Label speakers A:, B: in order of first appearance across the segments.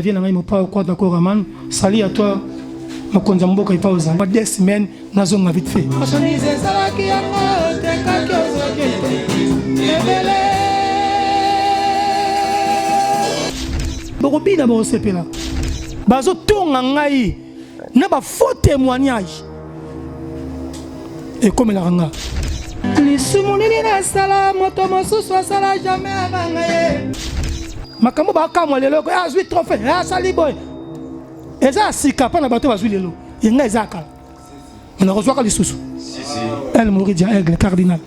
A: vie na ngai Mopao Quadra Koraman. Salut à toi mokonzi ya mboka epa ozali. 2 semaines nazonga vite fait. Marchandise ezalaki yango otekaki ozwaki ebele. Bokobina bokosepela. Bazotonga ngai na ba faux témoignage ekomelaka nga. Lisumu nini nasala moto mosusu asala jamais abanga ye. Makambo bakamwa lelo azwi trophée asali boye eza ya sika mpo na bato bazwi lelo ye ngai eza ya kala nakozwaka lisusu. El Moridia Aigle Cardinal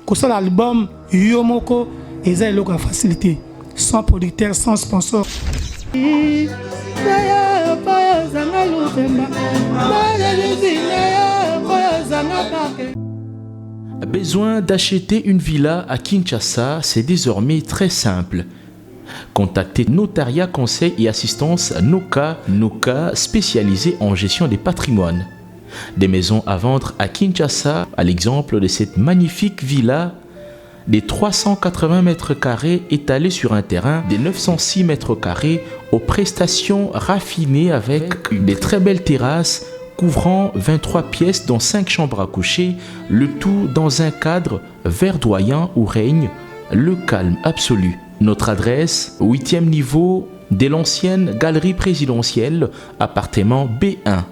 A: kosala album yo moko eza eloko ya facilité, sans producteur, sans sponsor. Ozanga lupemba.
B: Besoin d'acheter une villa à Kinshasa, c'est désormais très simple. Contactez Notariat Conseil et Assistance Noka, Noka spécialisé en gestion des patrimoines. Des maisons à vendre à Kinshasa, à l'exemple de cette magnifique villa des 380 mètres carrés étalée sur un terrain de 906 mètres carrés aux prestations raffinées avec des très belles terrasses couvrant 23 pièces dont 5 chambres à coucher, le tout dans un cadre verdoyant où règne le calme absolu. Notre adresse, 8e niveau de l'ancienne galerie présidentielle, appartement B1.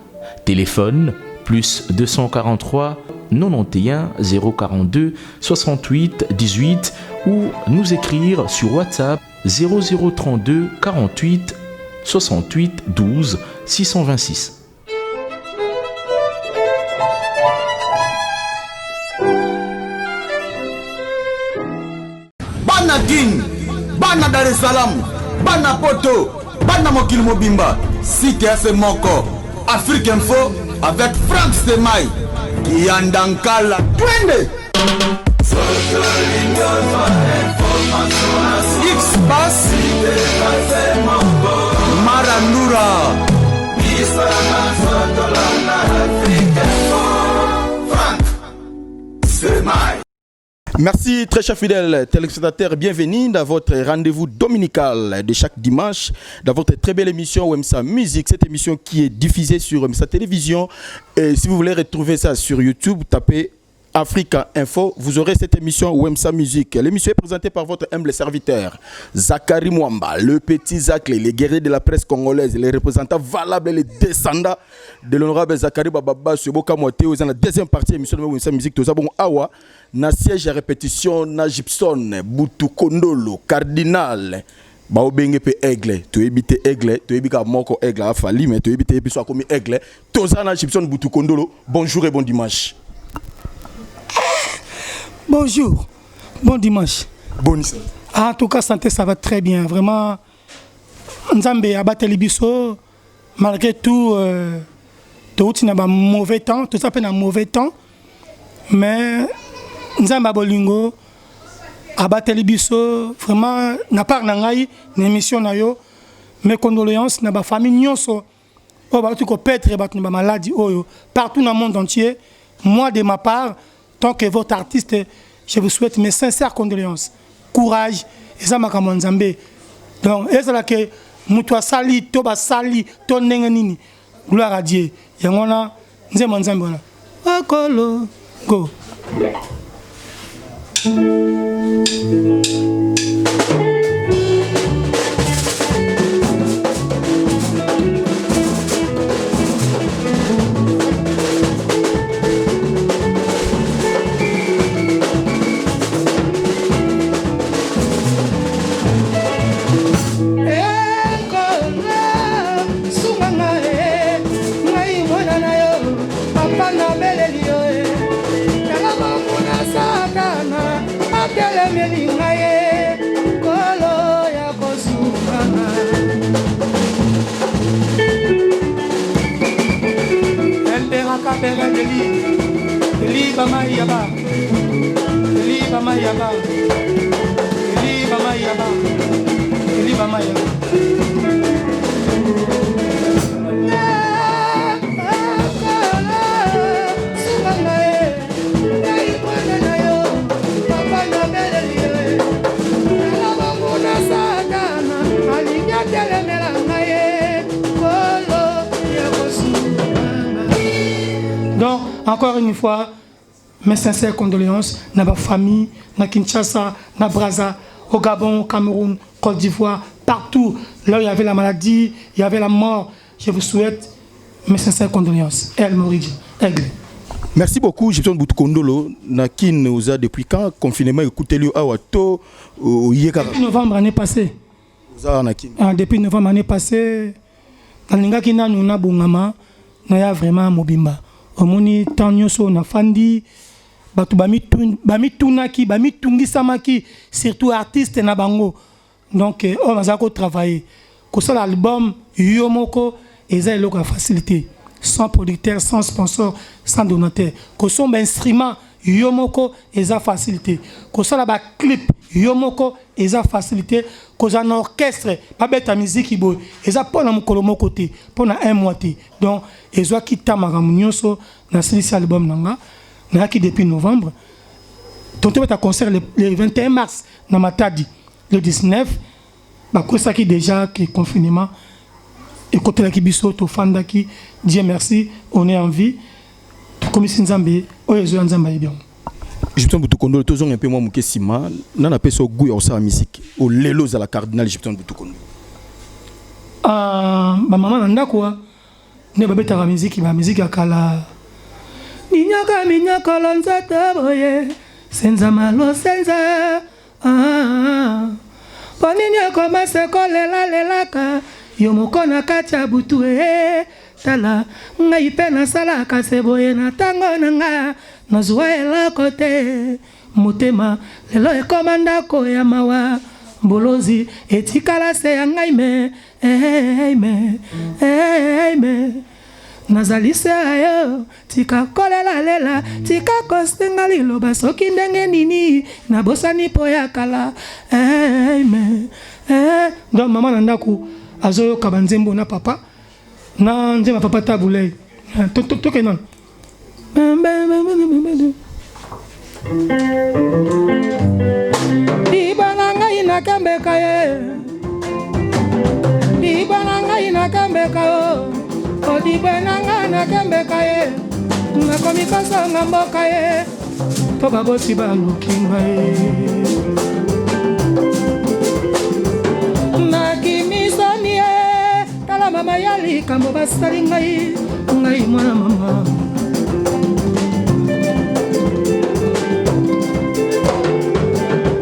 B: Téléphone, plus 243 91 042 68 18 ou nous écrire sur WhatsApp 0032 48 68 12 626.
C: Bana Kin, bana Dar es Salaam, bana Poto, bana mokili mobimba, site ya se moko Afrique Info avec Frank Semai Kiyandankala, twende X Bass Marandura. Frank Semai.
D: Merci, très chers fidèles téléspectateurs, bienvenue dans votre rendez-vous dominical de chaque dimanche, dans votre très belle émission Wemsa Music, cette émission qui est diffusée sur Wemsa Télévision. Et si vous voulez retrouver ça sur YouTube, tapez Africa Info, vous aurez cette émission Wemsa Music. L'émission est présentée par votre humble serviteur, Zachary Mwamba, le petit Zaclé, les guerriers de la presse congolaise, les représentants valables, les descendants de l'honorable Zachary Bababa, Seboka Moite, dans la deuxième partie de l'émission de Wemsa Music, tout ça, bon, awa, na siège à répétition, na Gibson, Boutou Kondolo, Cardinal, baobenge mpe Aigle. Toyebi te Aigle, toyebi kaka moko Aigle afali, mais toyebi te biso akomi Aigle. Toza na Gibson Boutou Kondolo. Bonjour et bon dimanche.
A: Bonjour, bon dimanche.
D: Bonne.
A: En tout cas, santé, ça va très bien. Vraiment, Nzambe abateli biso, malgré tout, touti na ba mauvais temps, tout ça pe na mauvais temps, mais Nzambe bolingo abateli biso vraiment. Na part na ngai na émission na yo, mes condoléances na ba famille nyonso oyo bauti koperdre bato na bamaladi oyo partout dans le monde entier. Moi, de ma part, tant que votre artiste, je vous souhaite mes sincères condoléances. Courage, eza makambo ya Nzambe. Donc ezalaka moto asali to basali to ndenge nini, gloire à Dieu. Yango wana nzembo ya Nzambe wana akolo go. Ekola sunga ngai, ngai mwana na yo, papa nabeleli yo. Tala bamona Satana atelemeli ngai, kolo ya kosunga nga. Emberaka beredeli eli bamayaba eli bamayaba eli bamayaba eli bamayaba. Sunga ngai, ngai mwana na yo, papa nabeleli yo. Tala banguna Satana alingi atelemela. Encore une fois, mes sincères condoléances na ba famille, na Kinshasa, na Brazza, au Gabon, au Cameroun, Côte d'Ivoire, partout là où il y avait la maladie, il y avait la mort. Je vous souhaite mes sincères condoléances. El Moridi, Aigle.
D: Merci beaucoup, Gibson Boutukondolo. Na kin oza depuis quand confinement écoutez awa to oyeka?
A: Depuis novembre année passée.
D: Oza na kin.
A: Ah, depuis novembre année passée, nalingaki nanu nabongama, naya vraiment mobimba. Omoni temps nyonso nafandi, bato bamitunaki, bamitungisamaki, surtout artiste na bango. Donc oyo baza kotravailler, kosala album yo moko eza eloko ya facilité, sans producteur, sans sponsor, sans donateur. Kosomba instrument yo moko eza facilité, kosala baclip yo moko eza facilité, kozala na orchestre babeta miziki boye eza mpona mokolo moko te, mpona un mois te. Donc ezwaki ta makambo nyonso. Nasilisi album na nga, nayaki depuis novembre. Tonto beta concert le 21 mars na Matadi. Le 19 bakwesaki déjà ke confinement ekotelaki biso, tofandaki. Dieu merci, on est en vie. Tokomisi Nzambe oyo ezoya, Nzambe ayebi yango.
D: Gibson Butukondolo, tozonga mpe mwa moke nsima. Nana apesa goût ya kosala musique olelo ozala cardinal Gibson Butukondolo?
A: Ah, bamama na ndako nde babetaka miziki, bamiziki ya kala. Minyaka minyakolo nzoto boye, senza malo senza. Ah, mpo nini ekoma se kolelalelaka yo moko na kati ya butu? E tala ngai mpe nasalaka se boye na ntango na nga, nazwa eloko te. Motema lelo ekoma ndako ya mawa, bolozi etikala se ya ngai. Me me me nazali se yo, tika kolelalela, tika kosenga liloba. Soki ndenge nini nabosani mpo ya kala me. Donc mama na ndako azoyoka banzembo na papa, na nzembo ya papa Tabu Ley. Toke nano. Liba na ngai nakambeka ye, liba na ngai nakambeka o, odibe na ngai nakambeka ye, nakomi kosonga mboka ye mpo baboti baluki ngai. Nakimisani ye, tala mama ya likambo basali ngai, ngai mwana mama.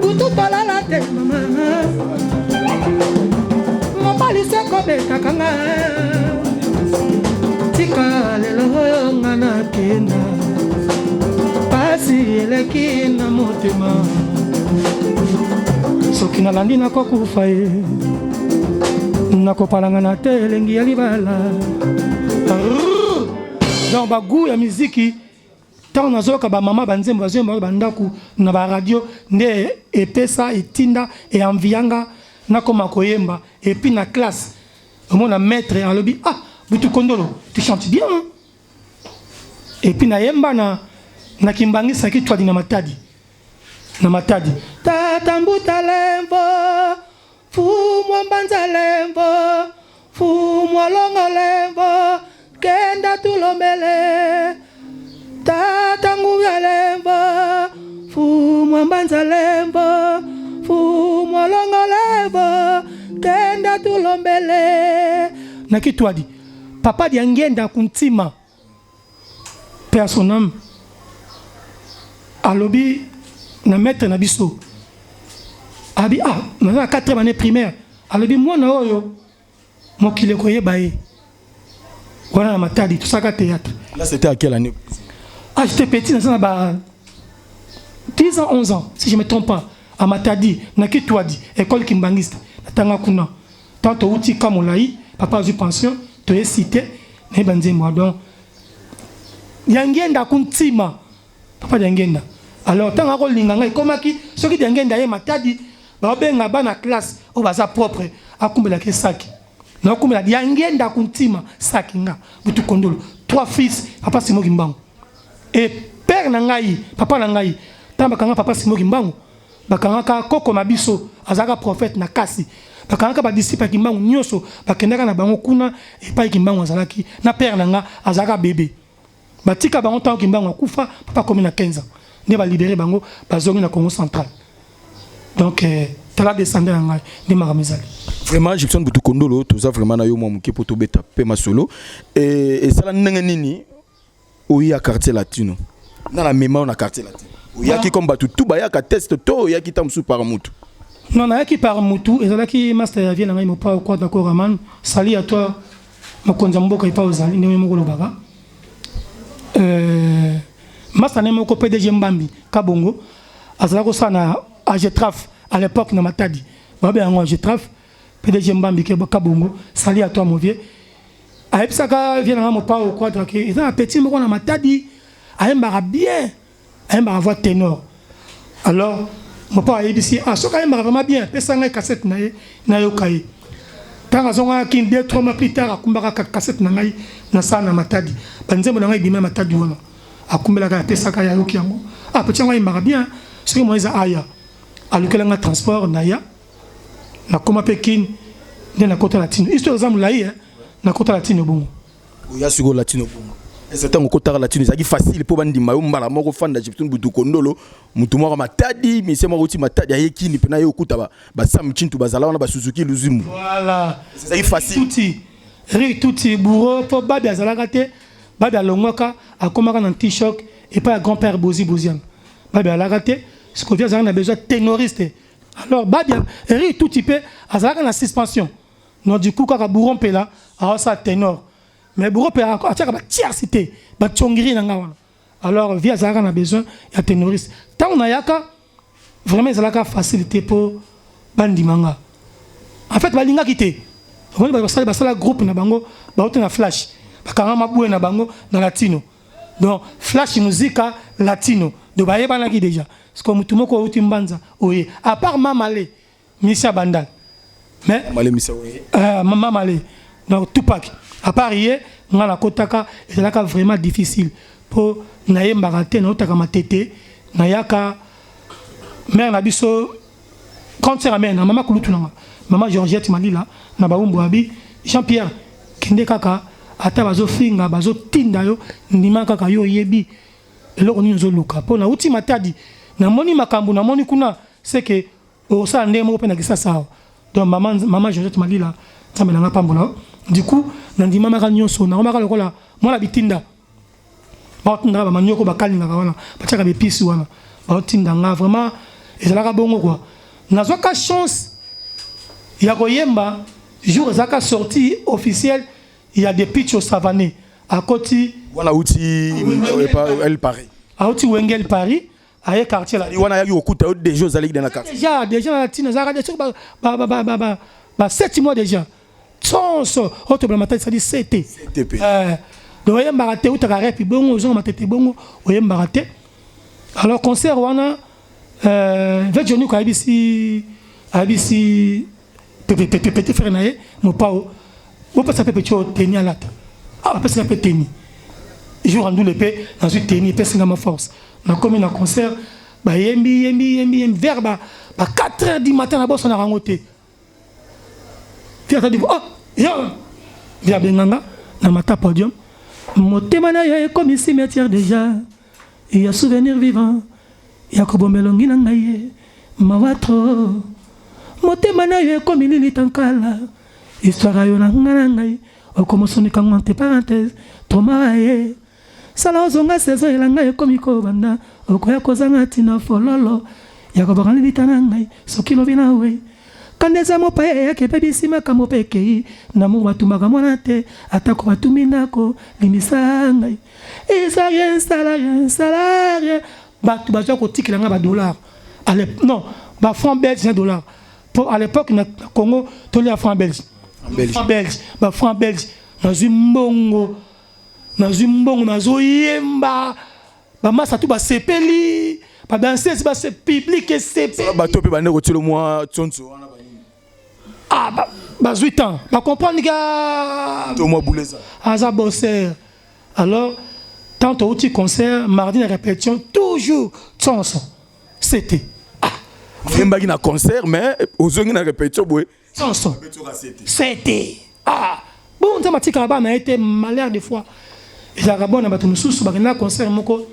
A: Butu tolala te mama, mobali se kobetaka nga. Tika lelo oyo nga nakenda, pasi eleki na motema. Soki nalandi nakokufa ye, nakopalangana te elengi ya libala. Donc bagoût ya miziki, ntango nazoyoka bamama banzembo bazoyemba bandako na baradio, nde epesa etinda eanviyanga nakoma koyemba. Et puis na classe, omona maître alobi: "Ah, Butu Kondolo, tu chantes bien, hein?" Et puis nayemba na kimbangisaki twadi na Matadi, na Matadi. Tata mbuta lembo, fumwa mbanza lembo, fumwa longo lembo, kenda tulombele. Tata nguya lembo, fumwa mbanza lembo, fumwa longo lembo, kenda tulombele. Nakitwadi, papa Diangenda Kuntima, paix à son âme, alobi na maître na biso, abi ah, naza na 4e année primaire, alobi: "Mwana oyo mokili ekoyeba ye." Wana na Matadi, tosalaka théâtre.
D: Là, c'était à quelle année?
A: Ah, j'étais petit, naza na ba 10 ans, 11 ans, si je me trompe pas. À Matadi, na Kitwadi, école kimbangiste, natanga kuna. Tant touti Kamolai, papa azwi pension, toye cité, nayeba nzembo. Donc Diangenda Kuntima, papa Diangenda. Alors ntango akolinga ngai, ekomaki soki Diangenda ye Matadi, babenga bana classe oyo baza propre, akumbelaki saki, nakumbela Diangenda Kuntima saki. Nga Butu Kondolo, trois fils papa Simo Kimbangu et père na ngai, papa na ngai. Ntango bakanga papa Simo Kimbangu, bakangaka koko na biso azalaka prophète na kasi, bakangaka badisciple ya Kimbangu nyonso, bakendaka na bango kuna epai Kimbangu azalaki. Na père na nga azalaka bébé. Batika bango ntango Kimbangu akufa, papa akomi na 15 ans nde balibere bango, bazongi na Congo Central. Donc tala descendant na ngai nde makambo ezali.
D: Vraiment, Gibson Butu Kondolo, toza vraiment na yo mwa moke po tobeta pe masolo. Esala ndenge nini oya Quartier Latino? Na mema na Quartier Latino. Oyaki comme bato tout bayaka test to oyaki ta mosusu par mutu?
A: Non, nayaki par mutu. Ezalaki master ya vie na ngai, Mopao Kwa d'accord Aman. Sali à toi, mokonzi ya mboka epa ozali, ndenge moko olobaka. Master ne moko, PDG Mbambi Kabongo, azalaki kosala na Agetraf à l'époque na Matadi. Babe yango Agetraf, PDG Mbambi Kabongo, sali à toi, mon vieux. Ayebisaka vie na ngai Mopao Quadra ke eza na petit moko na Matadi, ayembaka bien, ayembaka voix ténor. Alors Mopao ayebisi: ah, soki ayembaka vraiment bien, apesa ngai cassette na ye nayoka ye. Ntango azongaki 2, 3 mois plus tard, akumbaka cassette na ngai na sala na Matadi, banzembo na ngai ebima Matadi wana. Akumbelaka, apesaka ye, ayoki yango: ah, petit yango ayembaka bien, soki mo eza aya alukelanga transport na ya nakóma mpe Kine nde nakota Latino. Histoire eza molai, nakota Latino bongo.
D: Oya sikoyo Latino bongo. Ese ntango okotaka Latino, ezalaki facile mpo bandima yo mbala moko fanda Gibson Butu Kondolo, mutu moko Matadi, misie moko uti Matadi, aye Kini mpena ye okuta basam Chintu bazala wana, basuzuki Luzimu?
A: Voilà.
D: Ezalaki facile?
A: Tuti ri tuti bourreau, mpo Babi azalaka te. Babi alongwaka, akomaka na Antichoc epai ya grand père Bozi Boziana. Babi alaka te. Sikovi azalaka na besoin ténoriste. Alors Babi ri tuti mpe azalaka na suspension. Donc du coup kaka bourreau mpela aosala ténor, mais bourreau mpe atiaka batierce te, bationgiri na nga wana. Alors vie azalaka na besoin ya ténoriste. Ntango nayaka, vraiment ezalaka facile te mpo bandima nga. En fait balingaki te. Omoni, basala basala groupe na bango, bauti na Flash, bakanga mabwe na bango na Latino. Donc Flash Musica Latino, donc bayebanaki déjà. Parce que motu moko outi Mbanza oye, à part Mamale Misia Bandal, mais
D: Male Misia oye.
A: Mamale, donc Tupac, à part ye, nga nakotaka, ezalaka vraiment difficile mpo nayembaka te. Naotaka Matete, nayaka mare na biso, grande sœur amene na mama kulutu nanga, mama Georgette Malila na Bawumbu. Abi: Jean Pierre, kende kaka, ata bazofinga, bazotinda yo, ndima kaka, yo oyebi eloko nini ozoluka. Mpo nauti Matadi, namoni makambo namoni kuna, seke osala ndenge moko mpe na Kisasa awa. Donc mama Georgette Malila, Nzambe nanga pambola. Du coup nandimamaka nyonso, nakomaka lokola mwana bitinda. Baotindaka bamanioko, bakalingaka wana, batiaka bepisi wana, baotinda nga. Vraiment ezalaka bongo quoi. Nazwaka chance ya koyemba jour ezalaka sortie officielle ya Depicho Savane akoti.
D: Wana uti El Paris?
A: Auti Wengel Paris, aye Quartier la.
D: Wana ayaki kokuta yo déjà ozalaki na quartier?
A: Déjà na ntina ezalaka soki ba 7 mois déjà nyonso oyo tobela Matadi, sadi sete. Donc oyembaka te, outaka rep bongo, ozonga Matete bongo, oyembaka te. Alors concert wana, ve Joniko ayebisi petit frère na ye Mopao: bopesa mpe petit oyo teni alata. Ah, bapesaka mpe teni jour andule mpe nazwi teni, epesinga ma force. Nakomi na concert, bayembi yembi yembi yembi vers ba 4 heures du matin. Nabosanaka yango te. Fi ata oh yo vi abenganga na mata podium: motema na yo ekomi cimetière déjà ya souvenir vivant ya kobomba elongi na ngai ye mawa trop. Motema na yo ekomi lilita nkala, histoire yo na nga na ngai okomosonika entre parenthèse trauma ye. Sala ozonga, saison elanga ekomi kobanda, okoya kozanga ntina fololo ya kobaka lilita na ngai. Soki lobi na we kanda eza mopaya, eyaki ebebisi makambo mpe ekei. Namour batumbaka mwana te, atako batumi ndako. Limisa ngai, eza rien, sala rien, sala rien. Bato bazwa kotikela nga badollar, non, bafranc belge na dollar, po à l'époque na Congo tolia franc belge. Franc belge, bafranc belge. Nazwi mbongo, nazwi mbongo, nazoyemba, bamasa tu basepeli, badanseuse base, public esepeli.
D: Bato mpe bande kotiela mwa tsonso wana.
A: Ah, bazwi temps bacomprendre ka
D: to mwa buleza.
A: Aza bosser. Alors tant outi concert mardi, na répétition toujours tsonso, c'était
D: ah. Oyembaki na concert, mais ozongi na répétition boye.
A: Tsonso, c'était ah bon. Nzambe atikaka bana ye te. Malheur des fois Ezalaka bon na bato mosusu bakendaka concert moko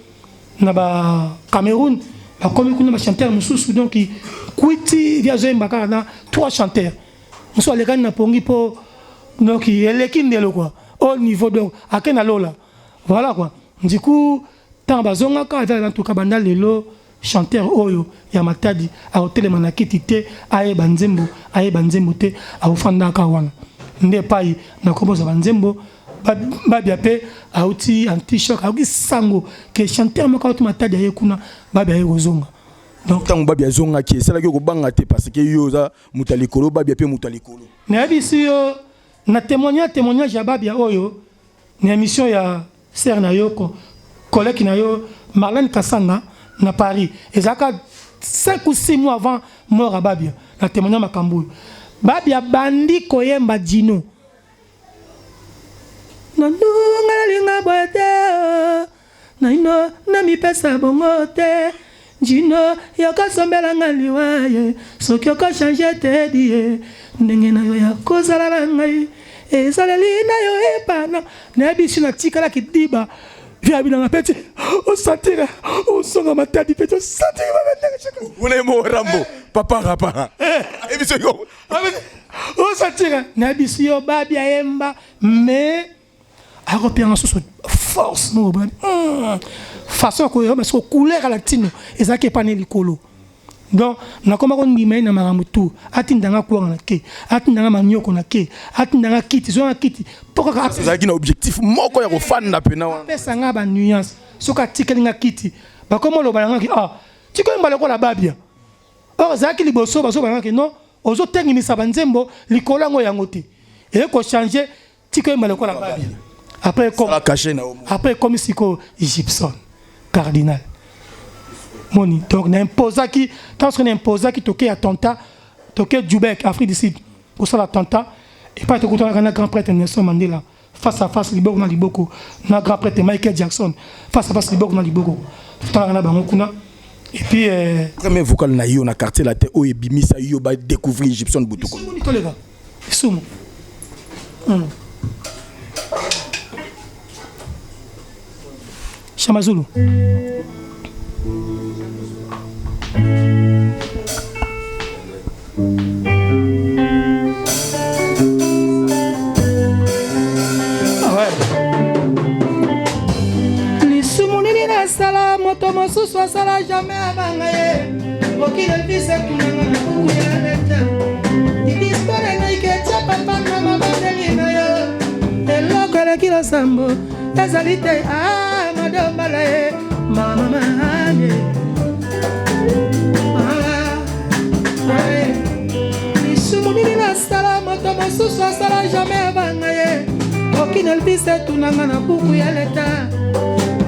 A: na ba Cameroun, bakomi kuna bachanteur mosusu, donc kwiti vi azoyemba kaka na trois chanteurs mosusu alekani na pongi mpo donc eleki ndelo quoi, au niveau donc ake na lola, voilà quoi. Du coup ntango bazongaka aza, en tout cas banda lelo chanteur oyo ya Matadi akotelema na kiti te, ayeba nzembo, ayeba nzembo te, akofandaka wana nde epai nakomozwa banzembo. Babia mpe auti antichoc, ayoki sango ke chanteur moko auti Matadi aye kuna, Babia aye kozonga.
D: Donc ntango Babia azongaki, esalaki kobanga te? Parce que yo oza moto ya likolo, Babia mpe moto ya likolo.
A: Nayebisi yo na témoignage ya Babia oyo na émission ya sœur na yo, collègue na yo Marlène Kasanga na Paris. Ezalaka 5 ou 6 mois avant mort ya Babia. Na témoignage makambo oyo, Babia bandi koyemba Dino nandunga nalinga boye te, naino namipesa bongo te, Jino yokosombelanga liwa ye soki okochange te die ndenge na yo ya kozala na ngai ezaleli na yo epana. Nayebi si natikalaki diba via bilanga peti osantire osonga Matadi peti osantire.
D: Wana mo Rambo papa rapa ebiso yo.
A: Osantire, nayebisi yo, Babi ayemba mais akopianga susu force moko boye, façon ya koyeba siko couleur ya latino ezalaki epani likolo. Donc nakoma kondima ye na makambo tu. Atindanga kwanga na ke, atindanga manioko na ke, atindanga kiti, zwanga kiti mpo kaka
D: Ezalaki na objectif moko ya kofanda pena wana.
A: Apesanga banuance. Soki atikeli nga kiti, bakoma oloba nangaki: "Ah, tikoyemba lokola Babia." Or ezalaki liboso bazoba nangaki: "Non, ozotengimisa banzembo likolo yango yango te, eye kochange, tikoyemba lokola Babia." Après
D: Sala cachet na yo.
A: Après ekomi sikoyo Gibson Cardinal moni. Donc naimposaki, ntango soki naimposaki, toke attentat, toke Joburg, Afrique du Sud, kosala attentat. Epai tokutanaka na grand prêtre Nelson Mandela face à face, liboko na liboko, na grand prêtre Michael Jackson face à face, liboko na liboko. Tokutanaka na bango kuna et puis
D: Premier vocal na yo na Quartier Latin oyo ebimisa yo badécouvrir Gibson Butuku?
A: Lisumu toleka lisumu. Shamazulu. Ah ouais. Lisumu nini nasala moto mosusu asala jamais abanga ye? Mokili elvise etunanga na buku ya leta didispore naiketia papa na mabondeli na yo. Eloko eleki losambo ezali te. Ah, madombala ye mama mane. Ah, lisumu nini nasala moto mosusu asala jamais abanga ye? Okini Elvis etunanga na buku ya leta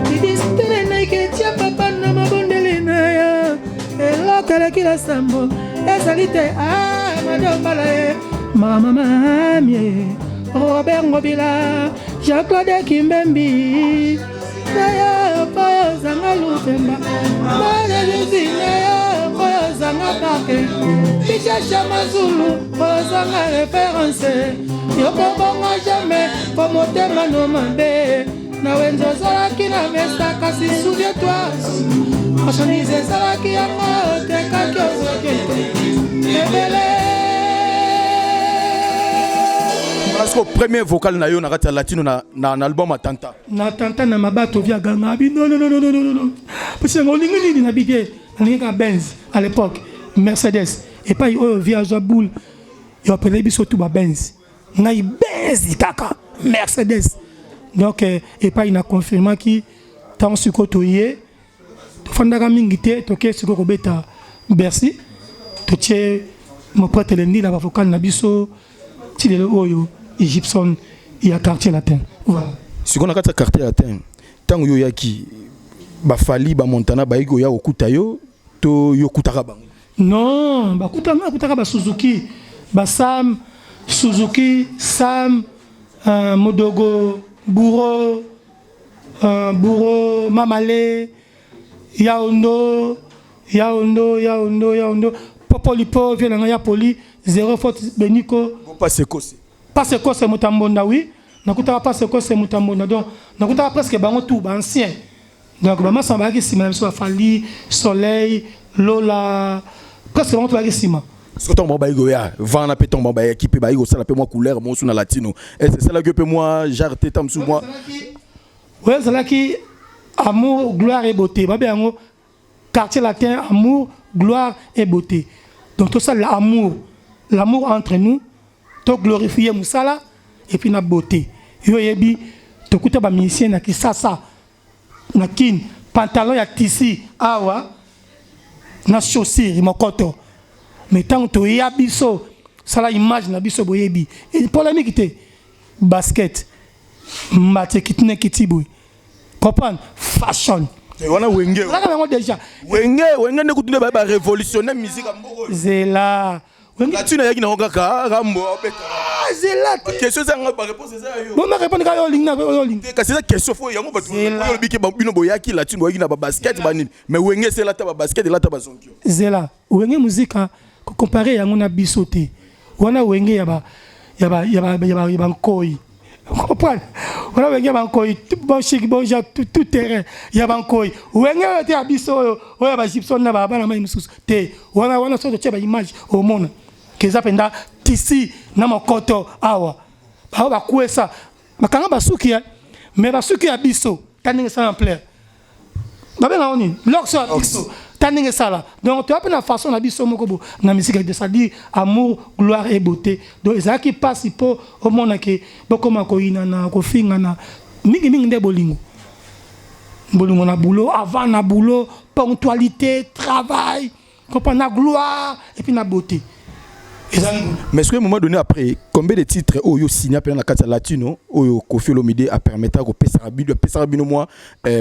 A: didistere naiketia papa na mabondeli na yo. Eloko eleki losambo ezali te. Ah, madombala ye mama mamie. Robert Ngobila, Jean-Claude Kimbembi na yo mpo ozanga lupemba malelisi na yo mpo ozanga parke bichasha mazulu mpo ozanga référence. Yokobonga jamais mpo motema no mabe na wenze ozalaki na mesa. Kasi souviens-toi, marchandise ezalaki yango otekaki, ozwaki te ebele.
D: Parce que premier vocal na yo na kati ya latino na album Attentat?
A: Na attentat na mabato via ganga abi: "Non, non, non, non, non, non." Parce que olingi nini na bike? Nalingi kaka Benz à l'époque, Mercedes. Epai oyo via azwa boule yo apele biso tu ba Benz, ngai Benz kaka, Mercedes. Donc epai na confirmaki ntango sikoyo toye, tofandaka mingi te, toke sikoyo kobeta Bercy, totie moprêtre Lendi na bavocal na biso ti lelo oyo Gibson ya Quartier Latin, voilà.
D: Sikoyo na kati ya Quartier Latin, ntango yo oyaki, bafali bamontana bayaki koya kokuta yo to yo okutaka bango?
A: Non, bakutanga, akutaka basuzuki, basam Suzuki, Sam Modogo, Bouro, Bouro Mamale, Yaondo, Yaondo, Yaondo, Yaondo, Popolipo, vie na ngai ya poli zéro faute, Beniko.
D: Pasekose.
A: Pasekose, moto ya mbonda, oui. Nakutaka pase kose mutambona, donc nakutaka presque bango tout ba ancien. Donc bamasa bayaki nsima na biso, bafali Soleil, Lola, presque bango tout bayaki nsima.
D: Soki ntango bango bayaki koya vana mpe, ntango bango bayaki mpe bayaki kosala mpe mwa couleur mosusu na Latino, est esalaki mpe mwa genre te, ntango mosusu mwa?
A: Oyo ezalaki amour, gloire et beauté. Babe yango Quartier Latin, amour, gloire et beauté. Donc tosalela amour, l'amour entre nous, toglorifie mosala et puis na beauté. Yo oyebi, tokuta bamusicien na Kisasa, na Kine, pantalon ya tisi awa na chaussure mokoto. Mais ntango toya biso sala image na biso, boyebi polémique te, basket mbati ekiti na ekiti boye, comprendre fashion.
D: Wana Wenge.
A: Ozalaka nango déjà.
D: Wenge, Wenge nde kutu nde baye barévolutionne musique ya mboka oyo.
A: Zela, Wenge.
D: Latino ayaki nango kaka Rambo abeta.
A: Ah, zela te.
D: Question eza yanga, baréponse eza ya yo.
A: Bon, répondre kaka yo olingi na oyo olingi.
D: Te, kasi eza question fo yango bato.
A: Zela.
D: Oyo olobi ke bino boyaki Latino, boyaki na babasket banini, mais Wenge ese elata babasket, elata bazonkio.
A: Zela, Wenge Muzika kocompare yango na biso te. Wana Wenge ya ba ya ba ya ba ya ba ya bankoi, comprendre? Wana Wenge ya bankoi, bon chic, bon genre, tout, tout terrain ya bankoi. Wenge oyo te ya biso, oyo oyo ya bagypson na bana mai mosusu te. Wana wana soki totie baimage, omona ke eza mpenza tisi na mokoto awa. Bao bakwesa bakanga basuki ya, mais basuki ya biso ta ndenge esala ampleur, babenga ngo nini, locks ya biso ta ndenge esala. Donc toya mpe na façon na biso moko bo na musique, c'est-à-dire amour, gloire et beauté. Donc ezalaki mpasi mpo omona ke bokoma koyinana, kofingana mingimingi. Nde bolingo, bolingo na boulot, avant na boulot, ponctualité, travail, comprendre, na gloire et puis na beauté ezali.
D: Mais est-ce qu'à un moment donné, après combien de titres oyo signa mpe na kati ya Latino, oyo Koffi Olomide apermettra kopesaka bino, apesaka bino mwa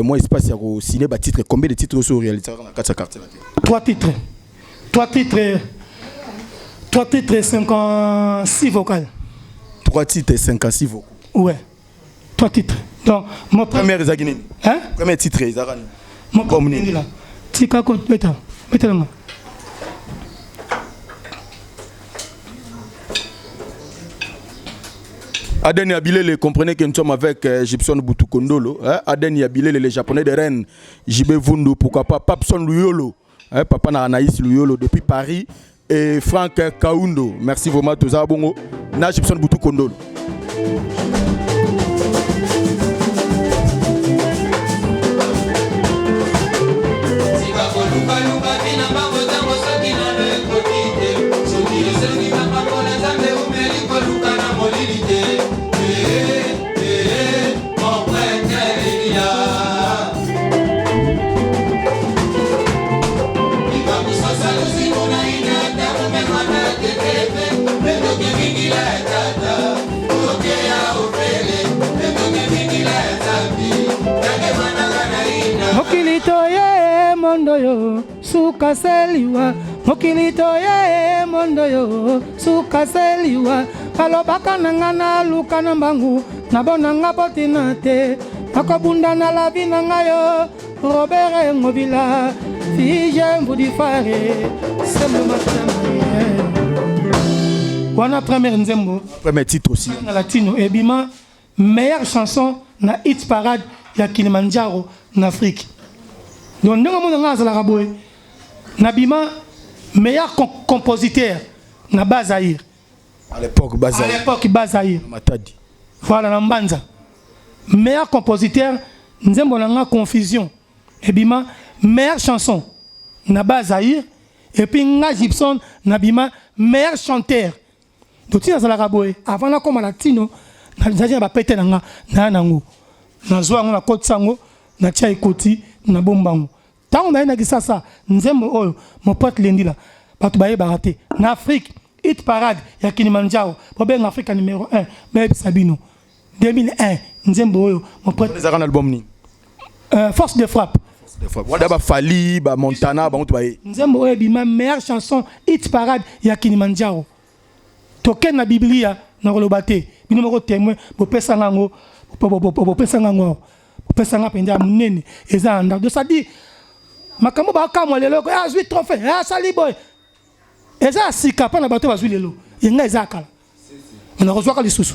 D: mwa espace ya kosigne batitre, combien de titres oyo réalisaka na kati ya Quartier Latin?
A: Trois titres, trois titres, trois titres, 56 vocales.
D: Trois titres, 56 vocaux?
A: Ouais, trois titres. Donc mon
D: première ezalaki nini?
A: Hein?
D: Premier titre ezalaka nini?
A: Mon
D: Comme nini?
A: Là tika ko beta betelanga.
D: Aden Yabilele, comprenez que nous sommes avec Gibson Boutou-Kondolo, hein? Aden Yabilele, les Japonais de Rennes, JB Vundu, pourquoi pas Papson Luyolo, hein? Papa na Anaïs Luyolo depuis Paris, et Franck Kaundo. Merci vraiment, Toza Bongo, na Gibson Boutou-Kondolo.
E: Tika kolukaluka tina bango ntango soki nano ekoki te, soki esengi makambo na Nzambe umeli koluka na molili te. Eh, eh, mon prêtre Elia. Ikakusosa luzimu na ina takumekwa na tetepe etoke mingila ya tata okeya ofele etoke mingila ya Nzambi takemanaka na ina.
A: Mokili toye mondo yo suka seliwa, mokili toye mondo yo suka seliwa. Balobaka na nga naluka na mbangu nabonanga potina te, nakobunda na lavi na ngai yo Robert Ngobila fige mbudi fare sembo matema. Wana première nzembo.
D: Premier titre aussi.
A: Na Latino ebima meilleure chanson na hit parade ya Kilimanjaro na Afrique. Donc ndenge omona nga azalaka boye, nabima meilleur compositeur na Bazaïre.
D: À l'époque,
A: À
D: Bazaï,
A: l'époque Bazaïre.
D: Matadi.
A: Voilà, na Mbanza, meilleur compositeur, nzembo na nga Confusion ebima meilleure chanson na Bazaïre, et puis nga Gibson nabima meilleur chanteur. Donc ntina azalaka boye, avant nakóma Latino, nazalaki na bapete na nga naya nango, nazwa yango, nakotisa yango, natia ekoti, nabomba yango. Ntango naye na Kisasa, nzembo oyo mon pote Lendila, bato bayebaka te na Afrique, hit parade ya Kilimanjaro, bobenga Afrika numéro 1, bayebisa bino 2001, nzembo oyo mon pote.
D: Ezalaka na album nini?
A: Force de frappe.
D: Wada bafali bamontana bango to baye.
A: Nzembo oyo ebima meilleure chanson hit parade ya Kilimanjaro. Tokende na Biblia na koloba te, bino moko témoin, bopesanga yango, bopesanga yango awa, bopesanga mpenza ya monene eza na ndako. Donc c'est-à-dire makambo bakamwa lelo, azwi trophée, asali boye, eza ya sika mpo na bato bazwi lelo. Yenga eza ya kala. Mais nakozwaka lisusu.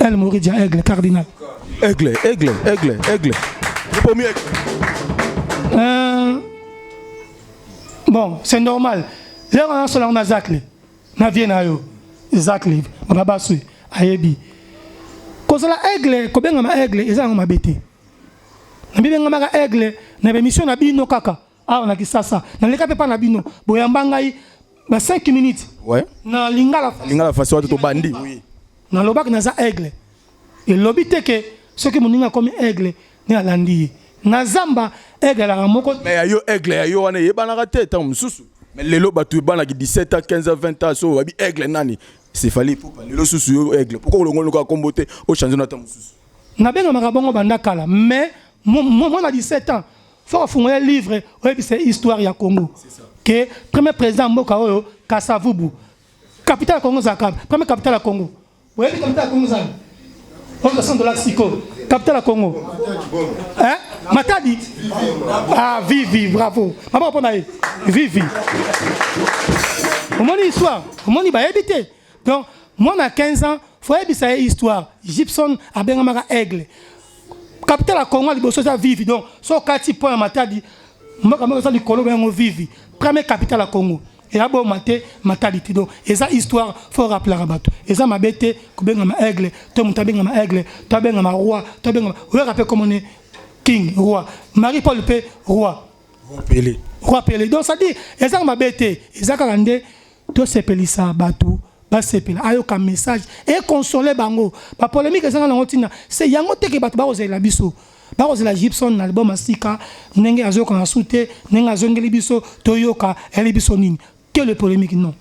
A: El Moridia Aigle Cardinal.
D: Aigle, Aigle, Aigle, Aigle. Premier Aigle.
A: Bon, c'est normal. Lero nasola na Zacle. Na vie na yo. Zacle, baba basu ayebi. Kozala aigle, kobengama aigle eza yango mabe te. Nabibengamaka aigle na émission na bino kaka awa na Kisasa. Naleka mpe pa na bino. Boyamba ngai ba 5 minutes. Na Lingala.
D: Lingala façon wato bandi. Oui.
A: Nalobaki naza aigle. Elobi te ke soki moninga akomi aigle nde alandi ye. Na zamba aigle alaka moko.
D: Mais ya yo aigle ya yo wana eyebanaka te ntango mosusu. Mais lelo bato ebanaki 17 ans, 15 ans, 20 ans so babi aigle nani? C'est Fally Ipupa. Lelo susu yo aigle. Pourquoi olongoli kaka kombo te o changer na ntango mosusu?
A: Nabengamaka bongo banda kala mais mwana 17 ans faut afungola livre oyebisa histoire ya Congo. Que premier président mboka oyo Kasavubu. Capitale ya Congo ezalaka premier capitale ya Congo. Oyebi capitale ya Congo ezala? Oyo 100 dollars siko. Capitale ya Congo. Hein? Matadi? Ah, Vivi, bravo. Maboko pona ye. Vivi. Omoni histoire, omoni bayebi te. Donc, mwana 15 ans, faut yebisa ye histoire. Gibson abengamaka aigle. Capitale ya Congo liboso eza Vivi. Donc, so okati pont ya Matadi, mboka moko eza likolo yango Vivi. Premier capitale ya Congo. Eya boma te Matadi te. Donc, eza histoire faut rappelaka bato. Eza mabe te kobengama aigle, to moto abengama aigle, to abengama roi, to abengama oyoka mpe komone king roi. Marie Paul mpe roi.
D: Roi Pelé.
A: Roi Pelé. Donc ça dit eza mabe te, eza kaka nde tosepelisa bato basepela ayoka message e consoler bango. Ba polémique ezanga nango ntina se yango te ke bato bakozela biso. Bakozela Gibson na album asika ndenge azoyoka na su te, ndenge azongeli biso toyoka eli biso nini. Que le polémique non.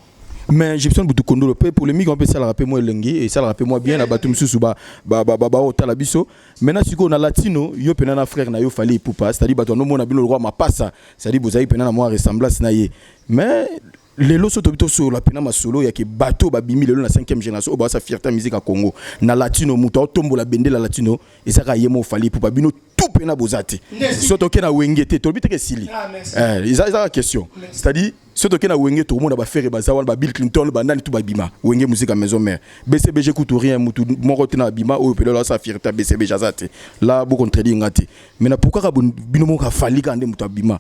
D: Mais Gibson Butu Kondolo pe polémique on peut ça la rappeler moi elengi et ça la rappeler moi bien na bato misusu ba ba ba ba otala biso. Maintenant siko na latino yo pena na frère na yo Fally Ipupa, c'est-à-dire bato no mona bino le roi mapasa, c'est-à-dire bozali pena na moi ressemblance na ye. Mais lelo so tobito so la pena masolo ya ke bato babimi lelo na 5e génération oyo ba fierté musique à Congo. Na latino muto otombola bendela latino ezaka ye mo Fally Ipupa bino tout pena bozate. So toke na wenge te tolobi te ke sili. Eh, eza question. C'est-à-dire so toke na wenge tout le monde ba faire baza wana ba Bill Clinton ba nani tout babima wenge musique à maison mère. BCBG coûte rien mutu moko te na bima oyo pelo la sa fierté BCBG azate. Là bo contredire ngate. Mais na pourquoi ka bino mo ka Fally ka nde mutu abima?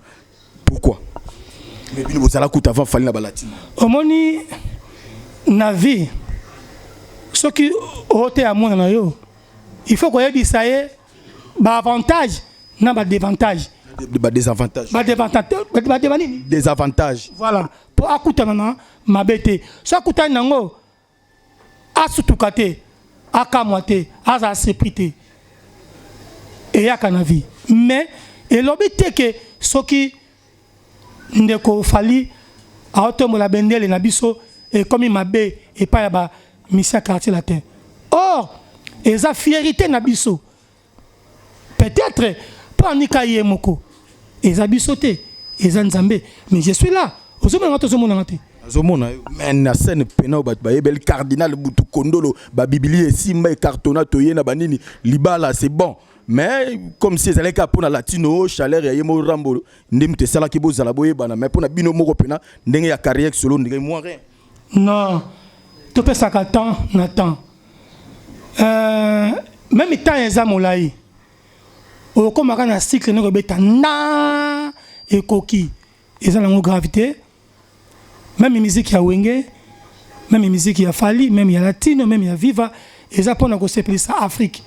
D: Pourquoi? Mais bino bozala kuta avant Fally na ba latino.
A: Omoni na vie soki ote ya mwana na yo il faut koyebisa ye ba avantage na ba dévantage.
D: Ba désavantage.
A: Ba dévantage, ba dévanini.
D: Désavantage.
A: Voilà, po akutana na mabe te. So akutani nango asutuka te, akamwa te, aza surpris te. Eyaka na vie. Mais elobi te ke soki ndeko Fally aotombola bendele na biso ekomi mabe epai ya ba mission quartier latin. Or eza fierté na biso. Peut-être po anika ye moko eza biso te, eza Nzambe, mais je suis là. Ozomona tozomona te.
D: Azomona yo mais na scène pena bato bayebeli cardinal Butu Kondolo ba bibili esimba ecartona toye na banini libala c'est bon. Mais comme si ezalaki kaka mpona latino chaleur ya ye mo Rambo nde moto esalaki bozala boyebana, mais mpona bino moko pena ndenge ya carrière solo ndenge moi rien.
A: Non, topesaka temps na temps. Même temps eza molai okomaka na cycle ndenge obeta na ekoki eza nango gravité. Même musique ya wenge, même musique ya Fally, même ya latino, même ya viva eza mpona kosepelisa Afrique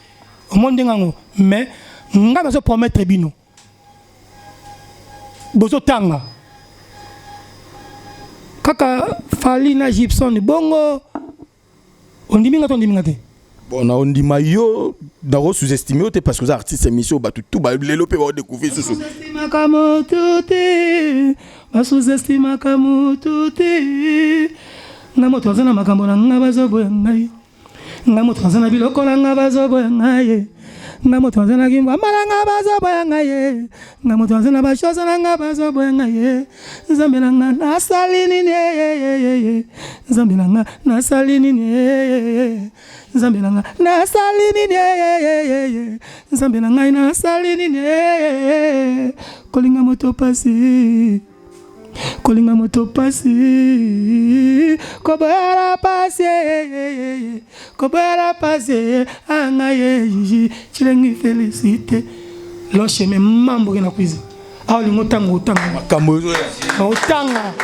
A: omoni ndenge yango. Mais nga nazo promettre bino bozotanga kaka Fally na Gibson bongo ondimi nga to ondimi nga te.
D: Bon, na ondima yo nako sous-estimer yo te parce que oza artiste émission bato tout ba lelo pe ba découvrir susu.
A: Basous-estimaka motu te, basous-estimaka motu te. Nga moto aza na makambo na nga bazoboya ngai. Nga moto aza na biloko na nga bazoboya ngai. Nga moto aza na kimbwamba na nga bazoboya ngai. Nga moto aza na bashose na nga bazoboya ngai. Nzambe na nga nasali nini? Nzambe na nga nasali nini? Nzambe na nga nasali nini? Nzambe na ngai nasali nini? Kolinga moto pasi. Kolinga moto pasi, koboyala pasi, koboyala pasi, anga ye, chilengi félicité. Loche me mambo ke na kwiza. Awa lingo tanga otanga.
D: Makambo ezoya.
A: Otanga.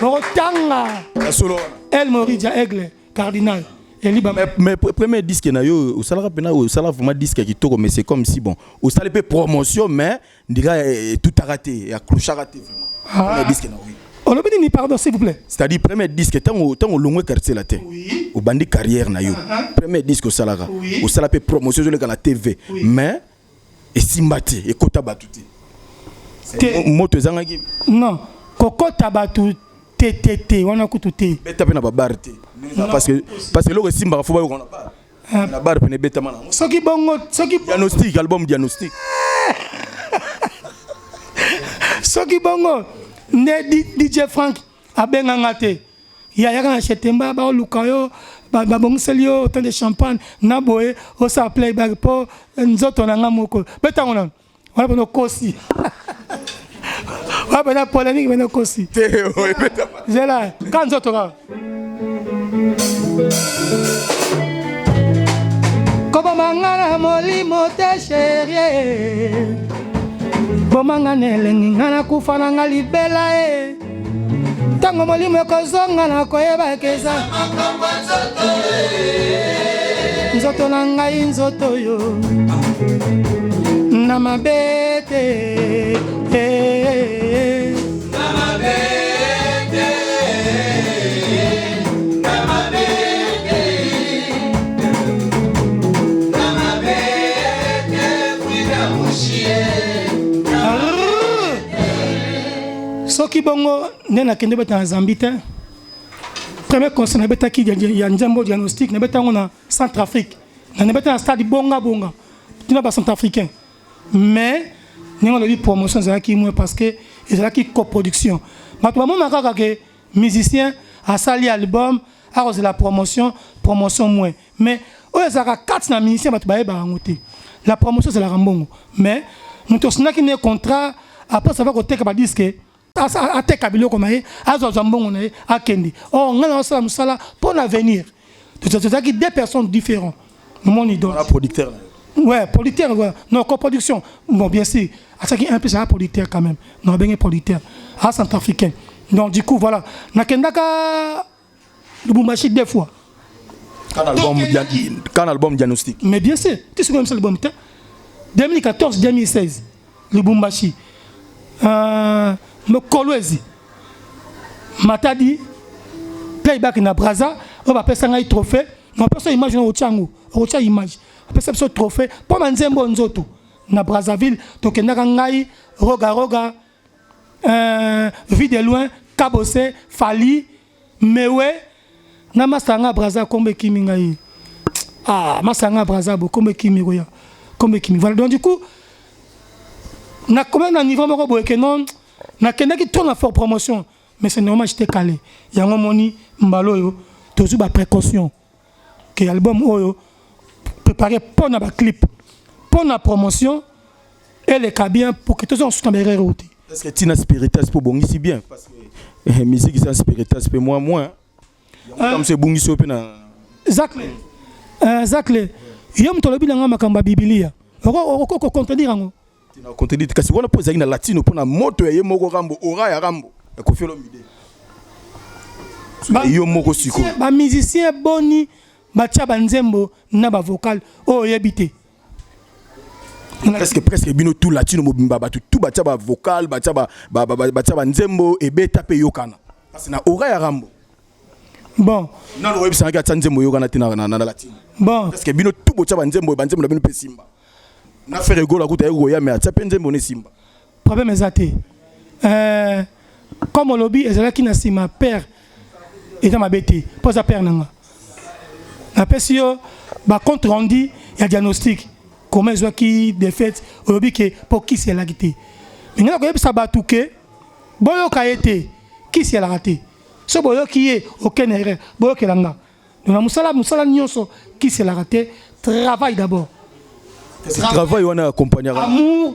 A: Otanga.
D: Ya solo wana.
A: El Moridia Aigle Cardinal. Eliba.
D: Mais premier disque na yo osalaka pena osala vraiment disque ya kitoko mais c'est comme si bon osali pe promotion mais ndika etutaka te accrochaka te vraiment.
A: Ah.
D: Premier disque na yo.
A: Olobi nini pardon s'il vous plaît?
D: C'est-à-dire premier disque tango tango longwe quartier la te.
A: Oui.
D: Obandi carrière na yo. Premier disque osalaka.
A: Oui.
D: Osala pe promotion ezoleka na TV.
A: Oui.
D: Mais esimba te ekota bato te.
A: Te.
D: Moto ezangaki.
A: Non, kokota bato te te te wana kutu te.
D: Beta pe na babar te. Parce que eloko esimbaka fo bayoka na bar. Na bar pene ebetama nango.
A: Soki bongo soki
D: diagnostic album diagnostic.
A: Soki bongo nde DJ Frank abenganga te. Ya yaka na Chetemba ba luka yo ba bongiseli yo autant de champagne na boye osala playback po nzoto na nga moko. Beta ngo nanu. Wana pena okosi. Wana pena polémique pena okosi.
D: Te oyo ebeta.
A: Zela ka nzoto kaka. Koboma nga na molimo te chérie. Boma nga na elengi nga nakufa na nga libela e. Ntango molimo ekozonga nakoyeba eke eza nzoto na ngai nzoto yo na mabe te.
E: Na mabe te, na mabe te, na mabe te, Frida Mushie.
A: Soki bongo nde nakende beta na Zambie te. Premier concert nabetaki ya nzembo diagnostic nabeta yango na Centrafrique. Na nabeta na stade Bonga Bonga. Tina ba Centrafricain. Mais ndenge olobi promotion ezalaki moins parce que ezalaki coproduction. Bato bamona kaka ke musicien asali album akozela promotion, promotion moins. Mais oyo ezalaka kati na musicien bato bayebaka yango te. La promotion ezalaka mbongo. Mais moto asinaki ne contrat après ça va koteka ba disque ateka biloko na ye azwazwa mbongo na ye akende. Or ngai nazosala mosala mpo na avenir. Tozalaki deux personnes différentes. Omoni donc.
D: Voilà, producteur.
A: Ouais, producteur, ouais. Non, coproduction. Bon, bien sûr. Asaki un peu, c'est un producteur quand même. Non, ben producteur. Ah, centrafricain. Donc, du coup, voilà. Nakendaka Lubumbashi deux fois.
D: Quand album diagnostic.
A: Mais bien sûr, tu sais comme ça l'album 2014, 2016, Lubumbashi. Kolwezi. Matadi, playback na Brazza, on va passer un trophée. On passe image na Ochango, Ocha image. On passe ce trophée pour nzembo nzoto na Brazzaville, tokendaka ngai Roga Roga, Vie de loin, Kabose, Fali, Mewe, na masanga Brazza kombe kimi ngai. Ah, masanga Brazza bo kombe kimi koya. Kombe kimi. Voilà donc du coup na combien na niveau moko boye ke non na kendaki trop na fort promotion mais c'est normal j'étais calé. Yango moni mbalo yo tozu ba précaution que album oyo préparé pour na ba clip pour na promotion et les cas bien pour que tous on soutient derrière route.
D: Est-ce que tina spiritas pour bongisi bien parce que musique sans spiritas pe moi moins. Comme c'est bongisi pe na
A: Zacle. Zacle. Yo mutolobi na makambo Biblia. Oko contredire yango.
D: Tina contredire kasi wana po ezali na latino pona moto ya ye moko Rambo ora ya Rambo. Ya Koffi Olomide. Yo moko siko.
A: Ba musicien boni batia ba nzembo na ba vocal oyo yebi te.
D: Presque bino tout latino mobimba bato tout batia ba vocal batia ba, ba, ba, ba, batia ba nzembo ebeta pe yokana. Parce que na ora ya Rambo.
A: Bon.
D: Non, non, oyebisaka atia nzembo yokana te na, na, na, na latino.
A: Bon.
D: Parce que bino tout botia ba nzembo, ba nzembo na bino pe simba. Na faire gola kuta yeko ya mais atia pe nzembo ne simba.
A: Problème eza te. Comme olobi ezalaki na sima père eza mabe te. Poza père nanga. Na pesi yo ba compte rendu ya diagnostic comment ezwaki défaite olobi ke po kisi elaki te. Mais nga koyebisa bato ke boyoka ye te kisi elaka te. So boyoki ye aucune erreur boyokela nga. Donc na musala musala nyonso kisi elaka te, travail d'abord.
D: Travail wana accompagnera
A: amour.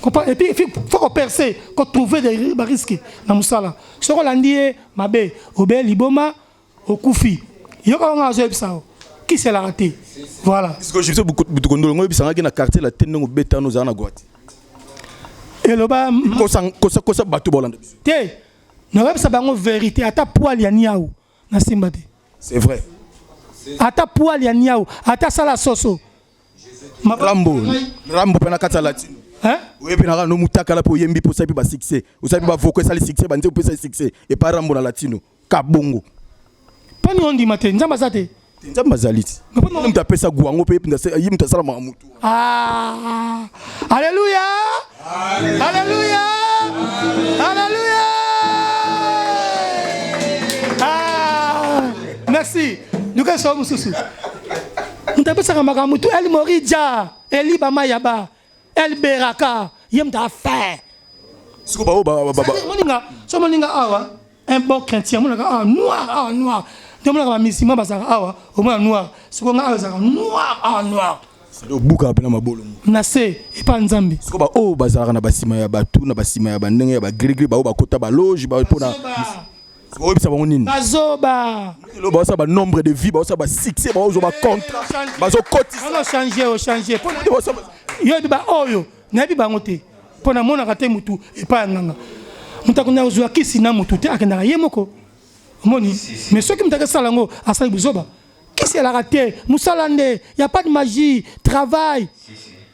A: Comprends? Et puis il faut qu'on perce, qu'on trouve des risques na musala. Soko landi ye mabe, obe liboma okufi. Yoka nga azo yebisa yo. Qui c'est la raté? Voilà.
D: Parce que je sais beaucoup de kondolo ngo yebisa ngaki na quartier la tende ngo beta no za na goati.
A: Eloba
D: kosa kosa kosa bato bolanda biso.
A: Te. Na yebisa bango vérité ata poil ya niau na simba te.
D: C'est vrai.
A: Ata poil ya niau, ata sala soso.
D: Rambo, Rambo pena kati ya latino.
A: Hein?
D: Oyebi na no mutakala po yembi po sabi ba succès. Osabi ba vocal sali succès ba nze pesa succès et pas Rambo na latino. Kabongo.
A: Pani on dit matin, nzamba zate.
D: Nzamba zaliti. Mutu apesa guango pe ye mutu asala makambo mutu.
A: Ah! Alléluia! Alléluia! Alléluia! Ah! Merci. Luka so mususu. Mutu apesaka makambo mutu El Morija, Eli Bamayaba, El Beraka, ye mutu afa.
D: Siko ba ba ba ba.
A: Moninga, so moninga awa, un bon chrétien, monaka awa noir, awa noir. Nde monaka ba musulman bazalaka awa, omona noir. Siko nga awa ezalaka noir, awa noir.
D: Sado buka pe na mabolo.
A: Na se epa Nzambe.
D: Siko ba o bazalaka na basima ya batu, na basima ya bandenge ya ba gris-gris, ba o bakota ba loge, ba pona. Oyebisa bango nini?
A: Bazoba.
D: Lelo baosa ba nombre de vie, baosa ba succès, baozo ba contrat, bazo kotisa.
A: Non, changer, o changer. Pona yo bi ba oyo, nayebi bango te. Pona monaka te mutu epa ya nganga. Mutu akenda kozwa kisi na mutu te, akendaka ye moko. Omoni? Mais soki mutu akesala yango, asali buzoba. Kisi elaka te, musala nde, y a pas de magie, travail.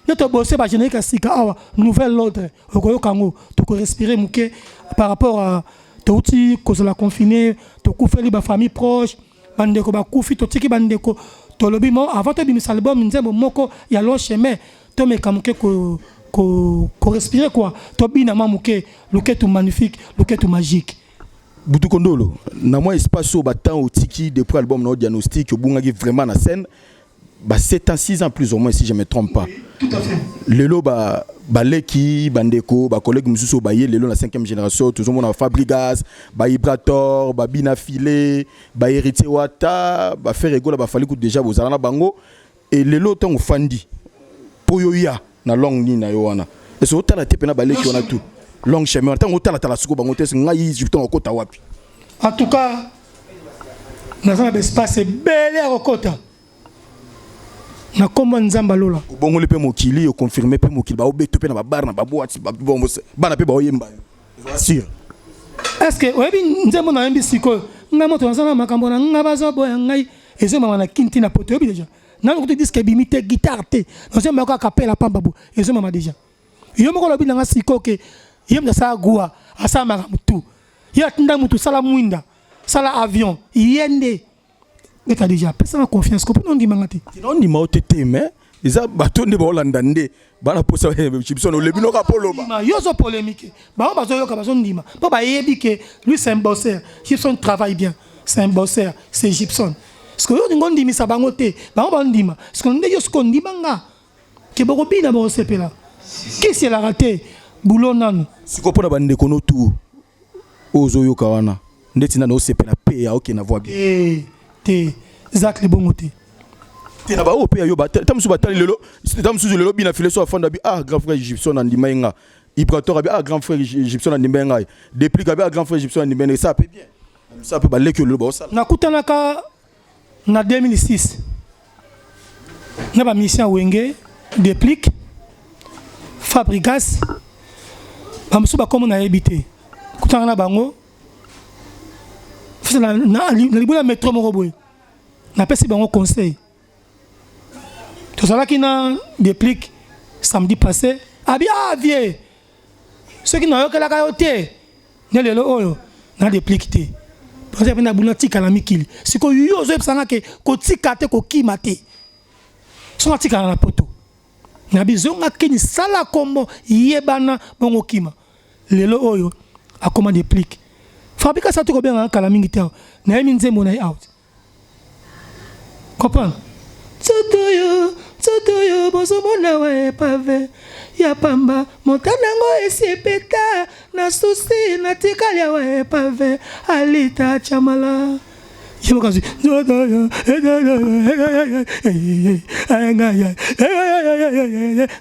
A: Nde tobose ba générique ya sika awa, nouvel ordre, okoyoka yango, toko respirer muke par rapport à touti kozala confiné, tokufeli ba famille proche, bandeko bakufi, totiki bandeko, tolobi mo avant tobimisa album nzembo moko ya long chemin, tomeka muke ko ko ko respirer quoi, tobina mwa muke, luketu magnifique, luketu magique.
D: Butu Kondolo, na mwa espace oyo ba temps otiki depuis album na diagnostic obungaki vraiment na scène ba 7 ans 6 ans plus ou moins si je me trompe pas.
A: Oui, tout à fait.
D: Lelo ba baleki bandeko ba collègue mususu ba ye lelo na 5e génération tozomona Fabregas, ba Ibrator, ba Bina Filé, ba Héritier Wata, ba Ferre Gola ba Fally déjà bozala na bango et lelo tango fandi po yo ya na longue nini na yo wana. Et so otala te pena baleki wana tout. Long chemin tango otala tala suko bango te ngai je okota wapi.
A: En tout cas naza na espace ebele ya kokota na kombo Nzambe alola.
D: Obongoli pe mokili, oconfirme pe mokili, ba obeto pe na ba bar na ba boîte, ba bon bana pe ba oyemba. Sûr.
A: Est-ce que oyebi nzembo na yembi sikoyo nga moto naza na makambo na nga bazoboya ngai ezomama na kinti na poto oyebi déjà nanu kutu disque ebimi te guitare te nazomema kaka kapela pamba bo ezomama déjà yo moko olobi na nga sikoyo ke ye moto asala gua asala makambo tout ye atinda moto sala mwinda sala avion ye nde beta déjà pesanga confiance ko mpona ondimanga te.
D: Ondima o te te mais eza bato nde baolanda nde bana posa Gibson olebi noka po loba.
A: Yo zo polémique bango bazoyoka bazondima mpo bayebi ke lui c'est un bosseur, Gibson travaille bien, c'est un bosseur, c'est Gibson. Parce que yo olingi ondimisa bango te, bango bandima parce que nde yo soki ondima nga ke bokobina bokosepela kisi elaka te boulot nanu.
D: Sikoyo mpona bandeko no tu oyo ozoyoka wana ndeti nani osepela pe ya okende na voix bien.
A: Te te Zach libongo te.
D: Te na ba oyo pe ya yo ba ta mususu batali lelo ta mususu lelo bina file so afanda bi ah grand frère Gibson andima ye nga Ibrator abi ah grand frère Gibson andima ye ngai Deplick abi ah grand frère Gibson andima ye ngai ça pe bien ça pe baleki oyo lelo baosala.
A: Nakutanaka na 2006 na ba musiciens Wenge, Deplick, Fabregas, ba mosusu bakomo nayebi te. Kutana na bango na na libula metro moko boye, napesi bango conseil. Tozalaki na Deplick samedi passé, abi ah vieux, soki nayokelaka yo te nde lelo oyo na Deplick te. Parce que na buna tika na mikili. Sikoyo yo ozoyebisa nga ke kotika te kokima te. Soki atikala na poto. Na bizonga kini sala kombo yebana bongo kima. Lelo oyo akoma Deplick. Fabrikas ati kobenga kala mingi te awa. Nayemi nzembo na ye out. Comprendre? Nzoto yo, nzoto yo bozomona wa epave ya pamba motanda yango esi epeta na susi natikali awa epave Alita Chamala. Ye moko azwi nzoto yo ngai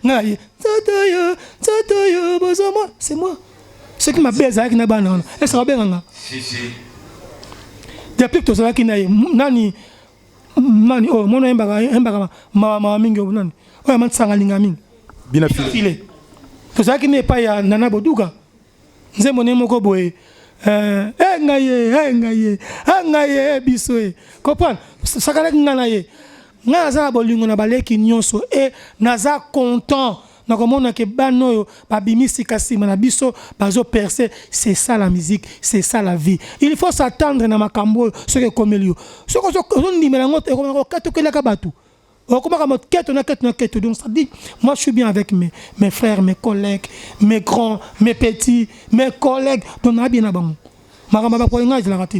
A: ngai nzoto Nzoto oyo, nzoto oyo bozomona, c'est moi. Soki mabe ezalaki na bana wana, est-ce babenga nga?
E: Si si.
A: Depuis tozalaki na ye, nani nani oyo mwana ayembaka ayembaka mawa mawa mingi oyo nani oyo amatisanga alinga mingi
D: Bina file.
A: File. Tozalaki na epai ya Nana Boduka. Nzembo ne moko boye eh, eh ngai ye eh ngai ye eh ngai ye eh biso ye comprendre sakanaki ngai na ye ngai naza na bolingo na baleki nyonso e naza content na komona ke bana oyo babimi sika nsima na biso bazo percer. C'est ça la musique, c'est ça la vie. Il faut s'attendre na makambo oyo. Soki ekomeli yo, soki ozondimela yango, ekokatokelaka bato, okomaka moketo na keto na keto. Donc ça dit, moi je suis bien avec mes frères, mes collègues, mes grands, mes petits, mes collègues. Donc na bien na bango, makambo bakoyi ngai ezalaka te.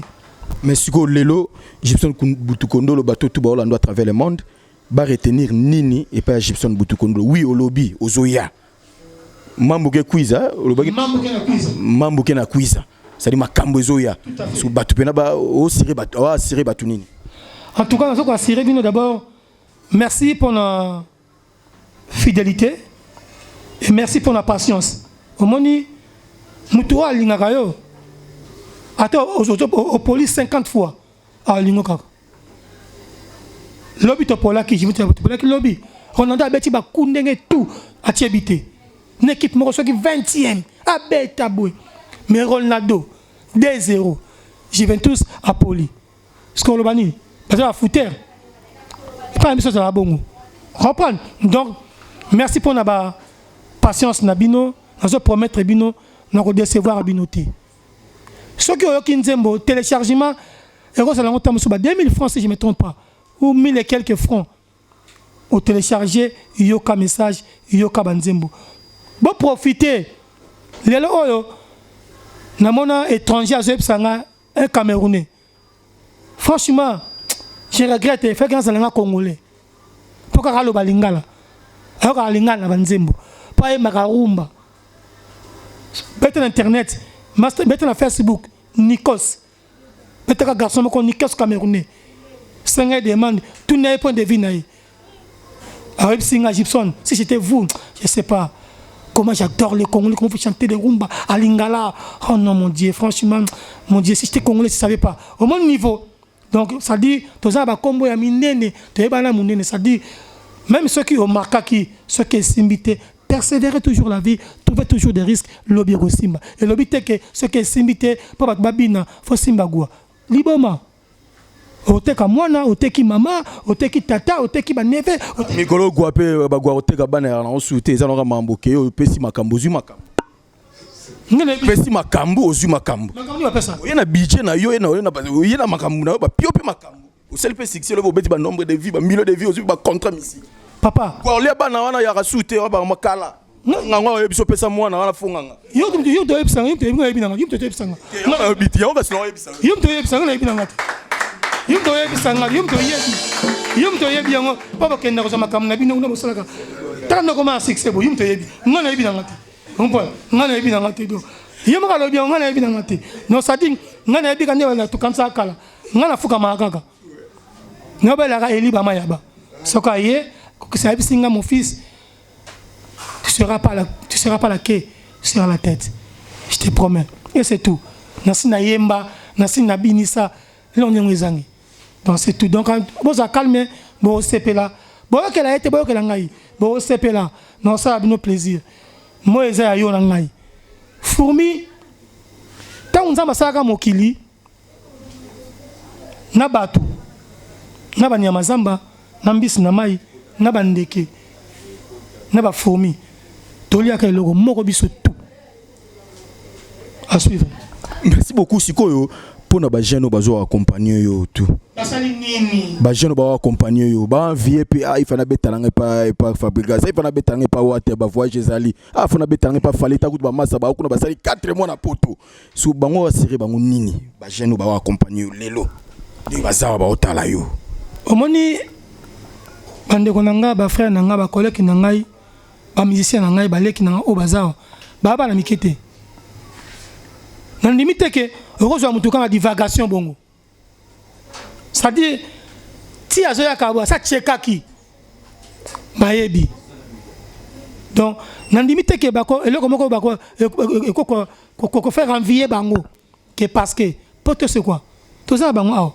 D: Mais sikoyo lelo, Gibson Butukondolo, bato tu baolanda à travers le monde, baretenir nini epai ya Gibson Butukondolo? Oui, olobi ozoya mambuke kwiza, olobaki mambuke na kwiza, c'est-à-dire makambo ezoya. So bato mpena baosire bato, oasire bato nini?
A: En tout cas, nazo koassurer bino d'abord, merci pour la fidélité et merci pour la patience. Omoni motu oyo alingaka yo, ata opoli 50 fois, alingo kaka. Lobi topolaki, topolaki lobi, Ronaldo abeti baku ndenge tout, atiebi te na équipe moko soki 20e abeta boye. Mais Ronaldo 2-0, Juventus apoli. Ce que oloba nini, baza bafutere epai na biso, ezala bongo, comprendre. Donc merci mpona ba patience na bino. Nazo promettre bino, nakodécevoir bino te. Soki oyoki nzembo, téléchargement ekozala yango ntango mosusu ba 2000 francs, si je me trompe pas, ou 1000 et quelques francs. Otélécharge, yoka message, yoka banzembo, boprofite. Lelo oyo namona étranger azoyebisa nga, un Camerounais: "Franchement, je regrette, faki nazala nga Congolais mpo kaka aloba lingala, ayokaka lingala na banzembo mpo ayembaka rumba." Bete na internet, bete na Facebook, Nikos, betaka garçon moko Nikos Camerounais, senga ye demande, tuna ye point de vue na ye. Ayebisi nga: "Gibson, si j'étais vous, je sais pas comment j'adore les Congolais, comment vous chantez des rumba à lingala. Oh non, mon Dieu, franchement, mon Dieu, si j'étais Congolais, je savais pas au mon niveau." Donc ça dit, toza bakombo ya minene, toyebana monene. Ça dit, même ceux qui omarkaki, ceux qui esimbi te, persévérer toujours la vie, trouver toujours des risques, lobi ekosimba. Elobi te ke soki esimbi te mpo bato babina, fo simba gwa liboma, oteka mwana, oteki mama, oteki tata, oteki baneve.
D: Mikolo gwa mpe bagwa koteka bana ya nango su te. Eza naka mambo ke oyo opesi makambo, ozwi makambo, opesi makambo, ozwi makambo. Oye na budget na yo, oye na makambo na yo, bapio mpe makambo, osali mpe succès. Lobi obeti banombre de vues, bamillion de vues, ozwi bacontrat misi.
A: Papa.
D: Olia bana wana yaka su te, wa makala ngango oyebi so opesa mwana wana fonganga.
A: Yo moto oyebisanga, yo moto oyebi nanga, yo moto oyebisanga.
D: Yango kasi naoyebisa.
A: Yo moto oyebisanga, nayebi nanga te. Yo moto oyebisanga, yo moto oyebi, yo moto oyebi yango mpo bakenda kozwa makambo na bino kuna bosalaka. Tala ndoko ya succès boye, yo moto oyebi, nga nayebi nanga te. Comprendre, nga nayebi nanga te. Donc ye moko alobi yango, nga nayebi nanga te. Non, c'est-à-dire nga nayebi ka nde tokanisaka kala. Nga nafukamaka kaka, nabelaka Eli Bamayaba. Soki aye ayebisi nga: "Mon fils, tu seras pas la queue, tu seras la tête, je te promets." Et c'est tout. Nasi nayemba, nasi nabinisa eloko ndenge ezangi. Donc c'est tout. Donc bozala calme, bosepela, boyokela ye te, boyokela ngai, bosepela, naosala bino plaisir. Mo eza ya yo na ngai. Fourmi, ntango Nzambe asalaka mokili na bato na banyama zamba na mbisi na mai na bandeke na bafourmi, toliaka eloko moko biso tout. À suivre.
D: Merci beaucoup. Sikoyo mpona bajeune oyo bazwa accompagne yo tout.
A: Basali nini?
D: Bajeune oyo baaccompagne yo, baenvie mpe: "Ah, ifa nabetala ngai epa epa Fabregas, ifa nabetala ngai epa Wate, bavoyage ezali, ah, fo nabetala ngai epa Fally." Ta kutu bamasa bakuna basali 4 mois na poto. So bango basere bango nini, bajeune oyo baaccompagne yo lelo nde bazawa baotala yo?
A: Omoni, bandeko na ngai, bafrère na ngai, bacollègue na ngai, bamusicien na ngai, baleki na ngai oyo bazawa, baa bana mike te. Nandimi te ke okozwa motu kaka divagation bongo. C'est-à-dire ti azoyaka boye, asa tiekaki bayebi. Donc nandimi te ke bako eloko moko bako ekoko ko faire envier bango que parce que poto c'est quoi? Toza na bango awa.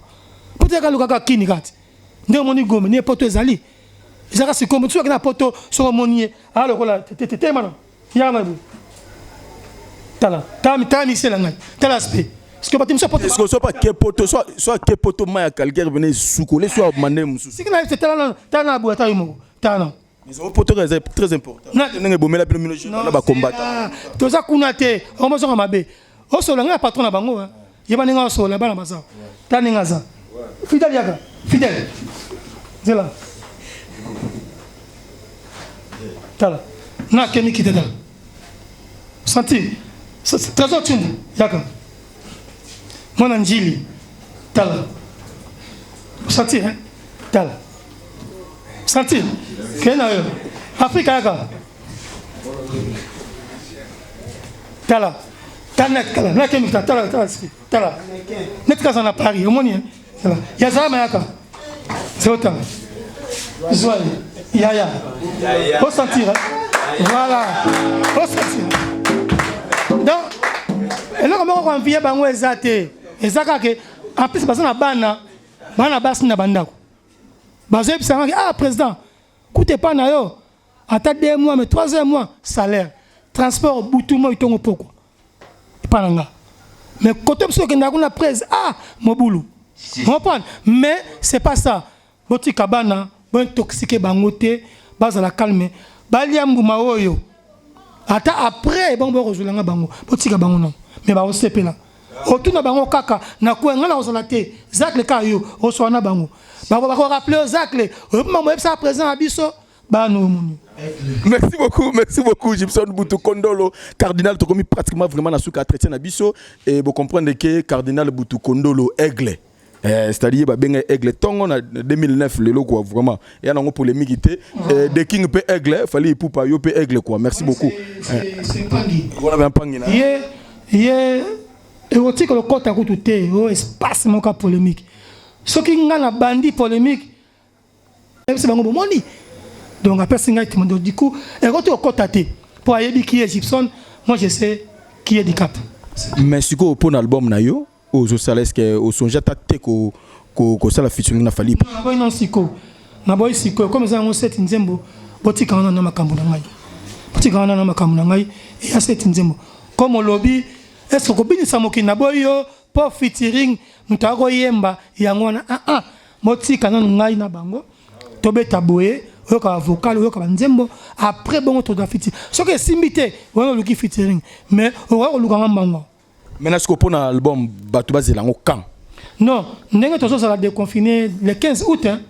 A: Poto yaka luka kaka kini kati. Nde omoni Gombe ni poto ezali. Ezaka sikoyo moto soki na poto soki omoni ye a lokola te mana yaka na boye. Tala tala tala misela ngai. Tala aspect. Parce que bato mosusu poto
D: Est-ce que soit pas ke poto soit soit ke poto ma ya calcaire venez sukole soit mande mususu.
A: Siki na tala na tala na boye ata yo moko. Tala na.
D: Mais au poto c'est très important. Ndenge bomela bino mino jeune na ba combattant.
A: Toza kuna te, omozonga mabe. Osola nga patron na bango hein. Yeba ndenge osola bana baza. Ta ndenge aza. Fidèle yaka. Fidèle. Zela. Tala. Na kemi kita tala. Santi. Trésor Tshumbu yaka. Mwana Njili. Tala. Santi hein. Tala. Santi. Kena yo. Afrika yaka. Tala. Tala tala. Na kemi tala tala tala tala. Net kaza na Paris omoni. Tala. Ya zama yaka. Zota. Zwa yaya. Faut sentir hein? Voilà. Faut sentir. Donc eloko moko koenvie bango eza te. Eza kaka en plus baza na bana, bana basi na bandako. Bazoyebisa nga ah président, kuta epa na yo ata 2 mois mais 3 mois salaire, transport butu moi tongo pokwa. Epa na nga. Mais côté biso okendaka kuna presse ah mobulu. Comprendre? Mais c'est pas ça. Botika bana, bo intoxiquer bango te, bazala calme. Balia mbuma oyo. Ata après bango bakozwela nga bango. Botika bango non. Mais bakosepela. Otuna bango kaka na kwe nga na kozala te. Zacle ka yo oswana na bango. Bako bako rappeler yo Zacle. Oyebi mambo oyebisaka président na biso bana omoni.
D: Merci beaucoup Gibson Butu Kondolo, cardinal tokomi pratiquement vraiment na suka entretien na biso et vous comprendre que cardinal Butu Kondolo aigle. C'est-à-dire ba benga aigle tongo na 2009 lelo quoi vraiment. Ya nango polémique té The King pe aigle, Fally Ipupa yo pe aigle quoi. Merci beaucoup.
A: C'est Pangi.
D: Voilà bien Pangi na.
A: Ye ye érotique le kota kutu te, o espace moka polémique. Soki nga na bandi polémique Ayebisi bango bomoni. Donc apesi ngai timondo du coup ekoti okota te po ayebi qui est Gibson, moi je sais qui est Dicap.
D: Mais sikoyo mpo na album na yo oyo ozosala est ce que osonge ata te kosala featuring na Fally?
A: Naboyi non sikoyo, naboyi sikoyo comme eza yango seti nzembo, botika wana na makambo na ngai, botika wana na makambo na ngai eya seti nzembo comme olobi est ce que kobinisa mokili naboyi yo po featuring moto akoyemba yango wana ah ah. Botika nanu ngai na bango tobeta boye oyoka ba vocal oyoka ba nzembo après bongo tozwa featuring soki esimbi te wana oluki featuring mais okoki koluka nga mbango.
D: Maintenant sikoyo pona album batu bazela yango quand?
A: Non ndenge tozozala deconfine le 15 août hein.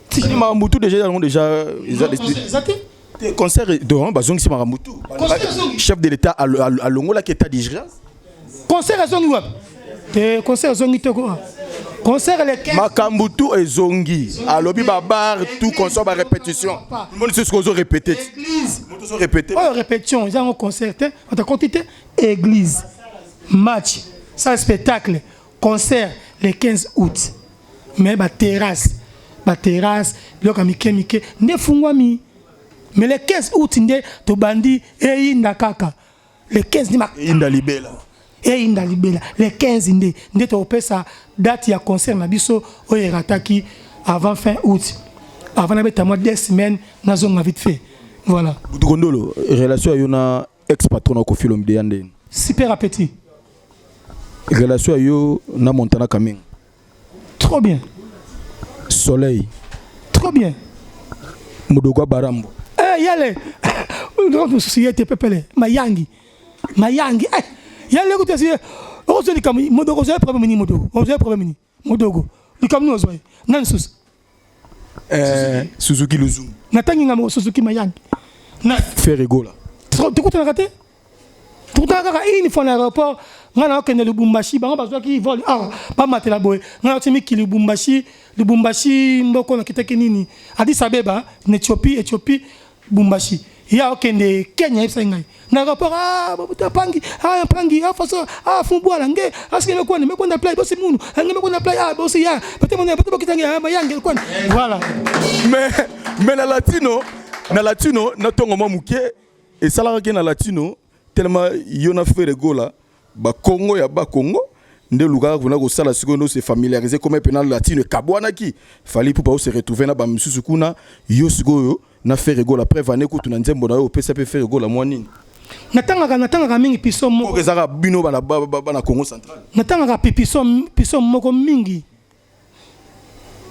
D: Tiki makambo tout déjà yango déjà
A: eza te.
D: Concert de bazongisi makambo tout. Chef de l'État alongolaki état d'urgence.
A: Concert ezongi wapi? Te concert ezongi te ko. Concert le 15.
D: Makambo tout ezongi. Alobi ba bar tout concert ba répétition. Moni ce que ozo répéter.
A: Église.
D: Moto ozo répéter.
A: Oyo répétition eza ngo concert te. Ata koti te église. Match, salle spectacle, concert le 15 août. Mais ba terrasse, ba terrasse biloko ya mike mike nde fungwami. Mais le 15 août nde tobandi eyinda kaka. Le 15 nde
D: eyinda libela.
A: Eyinda libela. Le 15 nde nde tokopesa date ya concert na biso oyo erataki avant fin août. Avant nabeta mwa 2 semaines nazonga vite fait. Voilà.
D: Butu Kondolo, relation ya yo na ex patron na Koffi Olomide ya ndeni?
A: Super appétit.
D: Relation ya yo na Montana Kaminga?
A: Trop bien.
D: Soleil.
A: Trop bien.
D: Mudogo Barambo.
A: Eh yale. Ndio mususu yete pepele mayangi. Mayangi eh yale kuta si ozo likambo mudogo ozo problème ni mudogo. Ozo problème ni mudogo. Likambo ni ozo. Nani susu?
D: Eh Suzuki Luzungu.
A: Natangi ngamo Suzuki Mayangi.
D: Na Ferre Gola.
A: Tokutanaka te. Tokutana kaka une fois na aéroport nga na okende Lubumbashi bango bazwaki vol ah bamatela boye nga na mikili Lubumbashi Lubumbashi mboko na kitaki nini Addis Abeba na Ethiopie Ethiopie Lubumbashi ya okende Kenya yebisaki ngai na aéroport ah babuta pangi ah pangi ah faso ah fumbwala nge asike mekwani mekwenda play bosi munu nge mekwenda play ah bosi ya pete mona pete bokitangi ah mayange kwani voilà
D: mais la latino. Na latino na tongo mwa moke esalaka ke na latino tellement yo na Ferre Gola ba Congo ya ba Congo nde lukaka kuna kosala sikoyo nde se familiariser comme mpe na latino ekabwanaki Fally Ipupa o se retrouver na bamisusu kuna. Yo sikoyo na Ferre Gola preuve ane kutu na nzembo na yo opesa mpe Ferre Gola mwa nini.
A: Natangaka mingi piso moko.
D: Ezalaka bino bana bana Congo Central.
A: Natangaka piso moko mingi.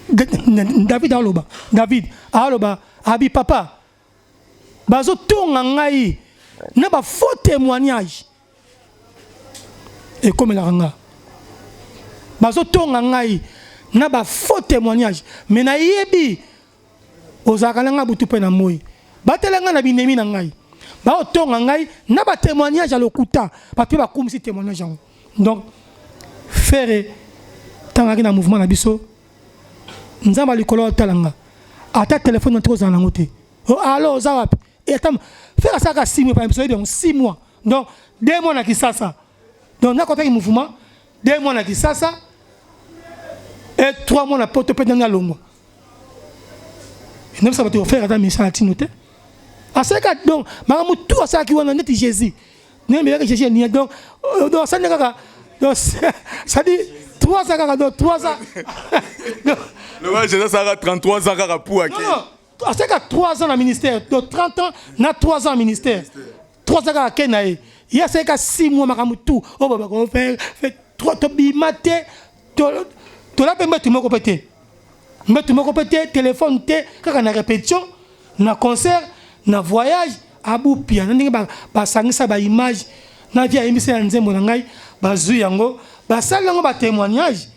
A: David aloba, David aloba abi: "Papa, bazotonga ngai na bafaux témoignage." Ekomelaka nga, bazotonga ngai na bafaux témoignage, mais nayebi ozalaka na ngai butu mpe na moi. Batela ngai na binemi na ngai. Baotonga ngai na batémoignage ya lokuta, bato mpe bakumisi témoignage yango. Donc Ferre, ntangaki na mouvement na biso, Nzambe ya likolo otala nga. Ata telefone na ozala nango te. Alo, oza wapi? Ata Ferre asalaka 6 mois, biso oyebi yango, 6 mois. Donc 2 mois na Kisasa. Donc nakotaki mouvement, 2 mois na Kisasa et 3 mois na Poto. Mpe ndenge alongwa, ndebisa bato, Ferre ata misala tino te asalaka. Donc makambo tu asalaki wana neti Jésus, ndenge melaki Jésus enia. Donc asali kaka, donc c'est-à-dire 3 ans kaka, donc 3 ans.
D: Le roi Jésus asalaka 33 ans kaka pour
A: ake. Non, asalaka 3 ans na ministère, donc 30 ans na 3 ans na ministère, 3 ans kaka ake na ye. Ye asalaka 6 mois, makambo tu oyo babako faire, tobima te, tola mpe mbetu moko mpe te, mbetu moko mpe te, telefone te, kaka na répétition, na concert, na voyage. Abupia na ndenge basangisa baimage na vie, ayembisi na nzembo na ngai, bazwi yango, basali yango batémoignage,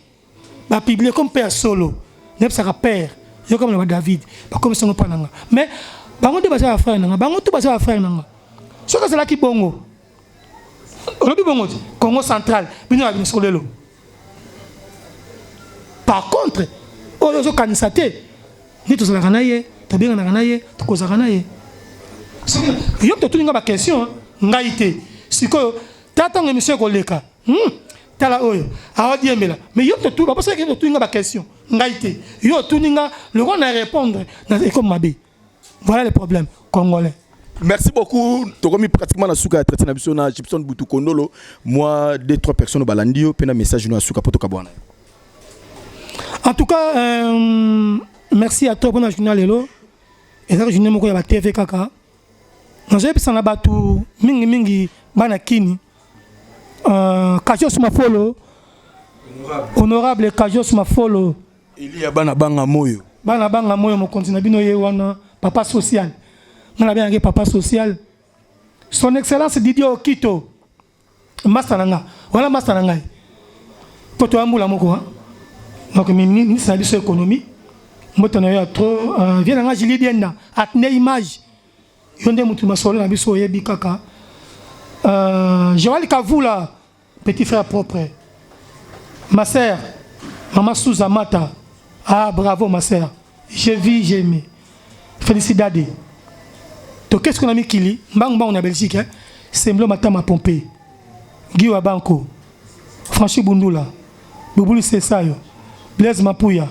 A: bapublier comme mpe ya solo. Nayebisaka père yo kama na badavid, bakomisa yango mpa na nga. Mais bango nde baza bafrère na nga, bango to baza bafrère na nga. Soki azalaki bongo, olobi bongo te, Congo Central bino ya biso lelo. Par contre, oyo ozokanisa te nde tozalaka na ye, tobenganaka na ye, tokozalaka na ye. Yo totuni nga baquestion, ngai te. Sikoyo ta ntango émission ekoleka, tala oyo aodiembela. Mais yo baposaki, totuni nga baquestion, ngai te. Yo otuni nga, lokola na répondre ekomi mabe. Voilà le problème congolais.
D: Merci beaucoup. Tokomi pratiquement na suka ya traité na biso na Gibson Butu Kondolo. Moi, deux trois personnes balandi yo pe na message no ya suka po tokabwana.
A: En tout cas, merci à toi pour la journée lelo. Ezalaki journée moko ya ba TV kaka. Nazoyebisa na bato mingimingi bana Kini, Kajos Mafolo, honorable Kajos Mafolo.
D: Eli ya bana banga moyo.
A: Bana banga moyo, mokonzi na bino ye wana, papa social, nga nabengaki papa social, Son Excellence Didier Okito, masta na nga wana, masta na ngai mpo toya mbula moko. Donc ministre na biso économie, mbote na yo ya trop. Vie na nga Julie Dienda atne image, yo nde motu masolo na biso oyebi kaka. Joël Kavula, petit frère propre, ma sœur Mama Souza Mata, ah bravo ma sœur, j'ai vu, j'ai aimé, felicidade. To qu'est-ce qu'on a mis kili mbangu mbangu na Belgique, hein? Semblo Matama Pompe, Guy Banco, Franchi Bundula, Bubulu Sesayo, Blaise Mapuya,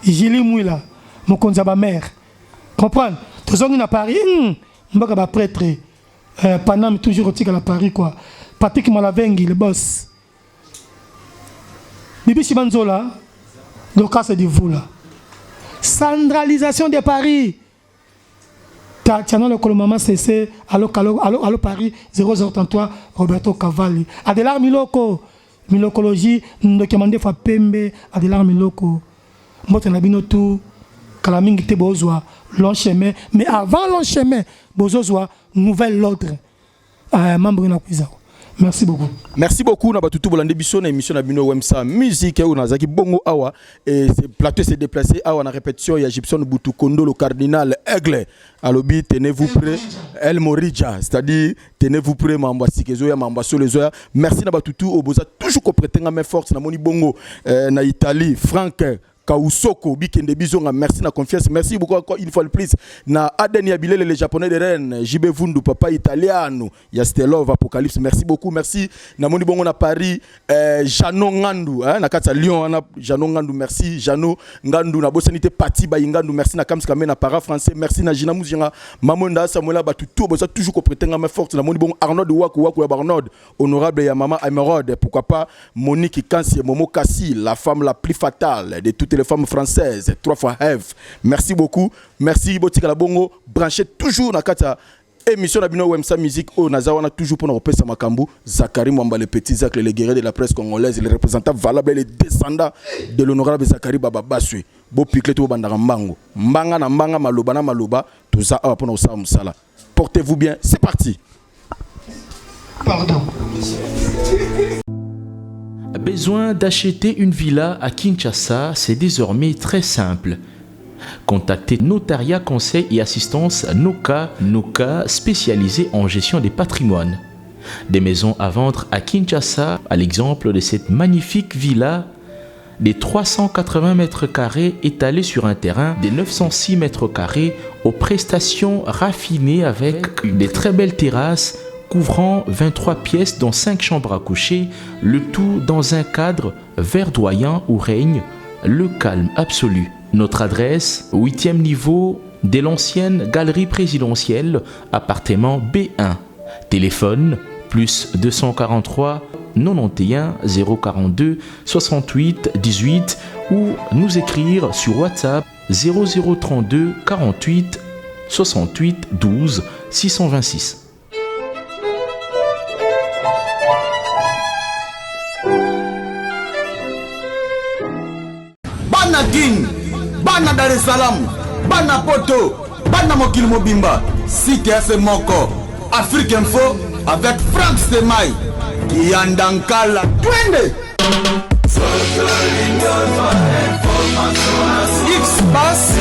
A: Gili Mwila, mokonzi ya bamare comprendre. Tozongi na Paris, mboka baprêtre, Paname toujours otikala Paris quoi. Patrick Malavengi, le boss, Bibi Chibanzola, Docas de Vula, centralisation de Paris, Tatiana Lokolo, Mama CC, allo, allo, allo, allo Paris 0033, Roberto Cavalli, Adelar Miloko, Milokologie, Ndoki Mandefa Pembe, Adelar Miloko, mbote na bino tout. Kala mingi te bozwa long chemin, mais avant long chemin bozozwa nouvel ordre. Membre na kuizako, merci beaucoup.
D: Merci beaucoup na batutu bolande biso na émission na bino Wemsa Musique oyo nazaki bongo awa et ce plateau s'est déplacé awa na répétition ya Gibson Butu Kondolo, cardinal aigle. Alobi: "Tenez-vous prêts, El Morija", c'est-à-dire tenez-vous prêts, mambo sikezo ya mambo solo ezoya. Merci na batutu oyo boza toujours ko prêter nga main forte. Na moni bongo na Italie, Frank. Kausoko Bikende Bizonga, merci na confiance, merci beaucoup encore une fois de plus na Aden ya Bilele le japonais de Rennes, JB Vundu papa italiano ya Stelov Apocalypse, merci beaucoup, merci na moni bongo na Paris Jano Ngandu hein, na kati ya Lyon wana Jano Ngandu, merci Jano Ngandu na bosani te Pati Bayi Ngandu, merci na Kams Kame na para français, merci na Gina Muzinga Mamonda Samuela Batu tout boza toujours ko prêter main forte na moni bongo Arnaud Waku Waku ya Arnaud honorable ya maman Emeraude, pourquoi pas Monique Kansi Momo Kassi, la femme la plus fatale de toutes les femmes françaises, 3 fois Have. Merci beaucoup, merci Botika la bongo, branchez toujours na kati ya émission na bino Wemsa Musique oyo naza wana toujours pour kopesa makambo. Zacharie Mwamba le petit Zac, le guerrier de la presse congolaise, le représentant valable, le descendant de l'honorable Zacharie Baba Basui. Bo picle to bandaka mbango. Mbanga na mbanga, maloba na maloba, toza awa pona kosala mosala. Portez-vous bien, c'est parti.
A: Pardon.
B: Besoin d'acheter une villa à Kinshasa, c'est désormais très simple. Contactez Notariat Conseil et Assistance Noka, Noka spécialisé en gestion des patrimoines. Des maisons à vendre à Kinshasa, à l'exemple de cette magnifique villa des 380 mètres carrés étalés sur un terrain des 906 mètres carrés aux prestations raffinées avec des très belles terrasses couvrant 23 pièces dont 5 chambres à coucher, le tout dans un cadre verdoyant où règne le calme absolu. Notre adresse, 8e niveau de l'ancienne galerie présidentielle, appartement B1. Téléphone, plus 243 91 042 68 18 ou nous écrire sur WhatsApp 0032 48 68 12 626.
C: Bana Kin, bana Dar es Salaam, bana Poto, bana mokili mobimba, site ya se moko, Afrique Info avec Frank Semai, Kiyanda Nkala, twende! X-Pass.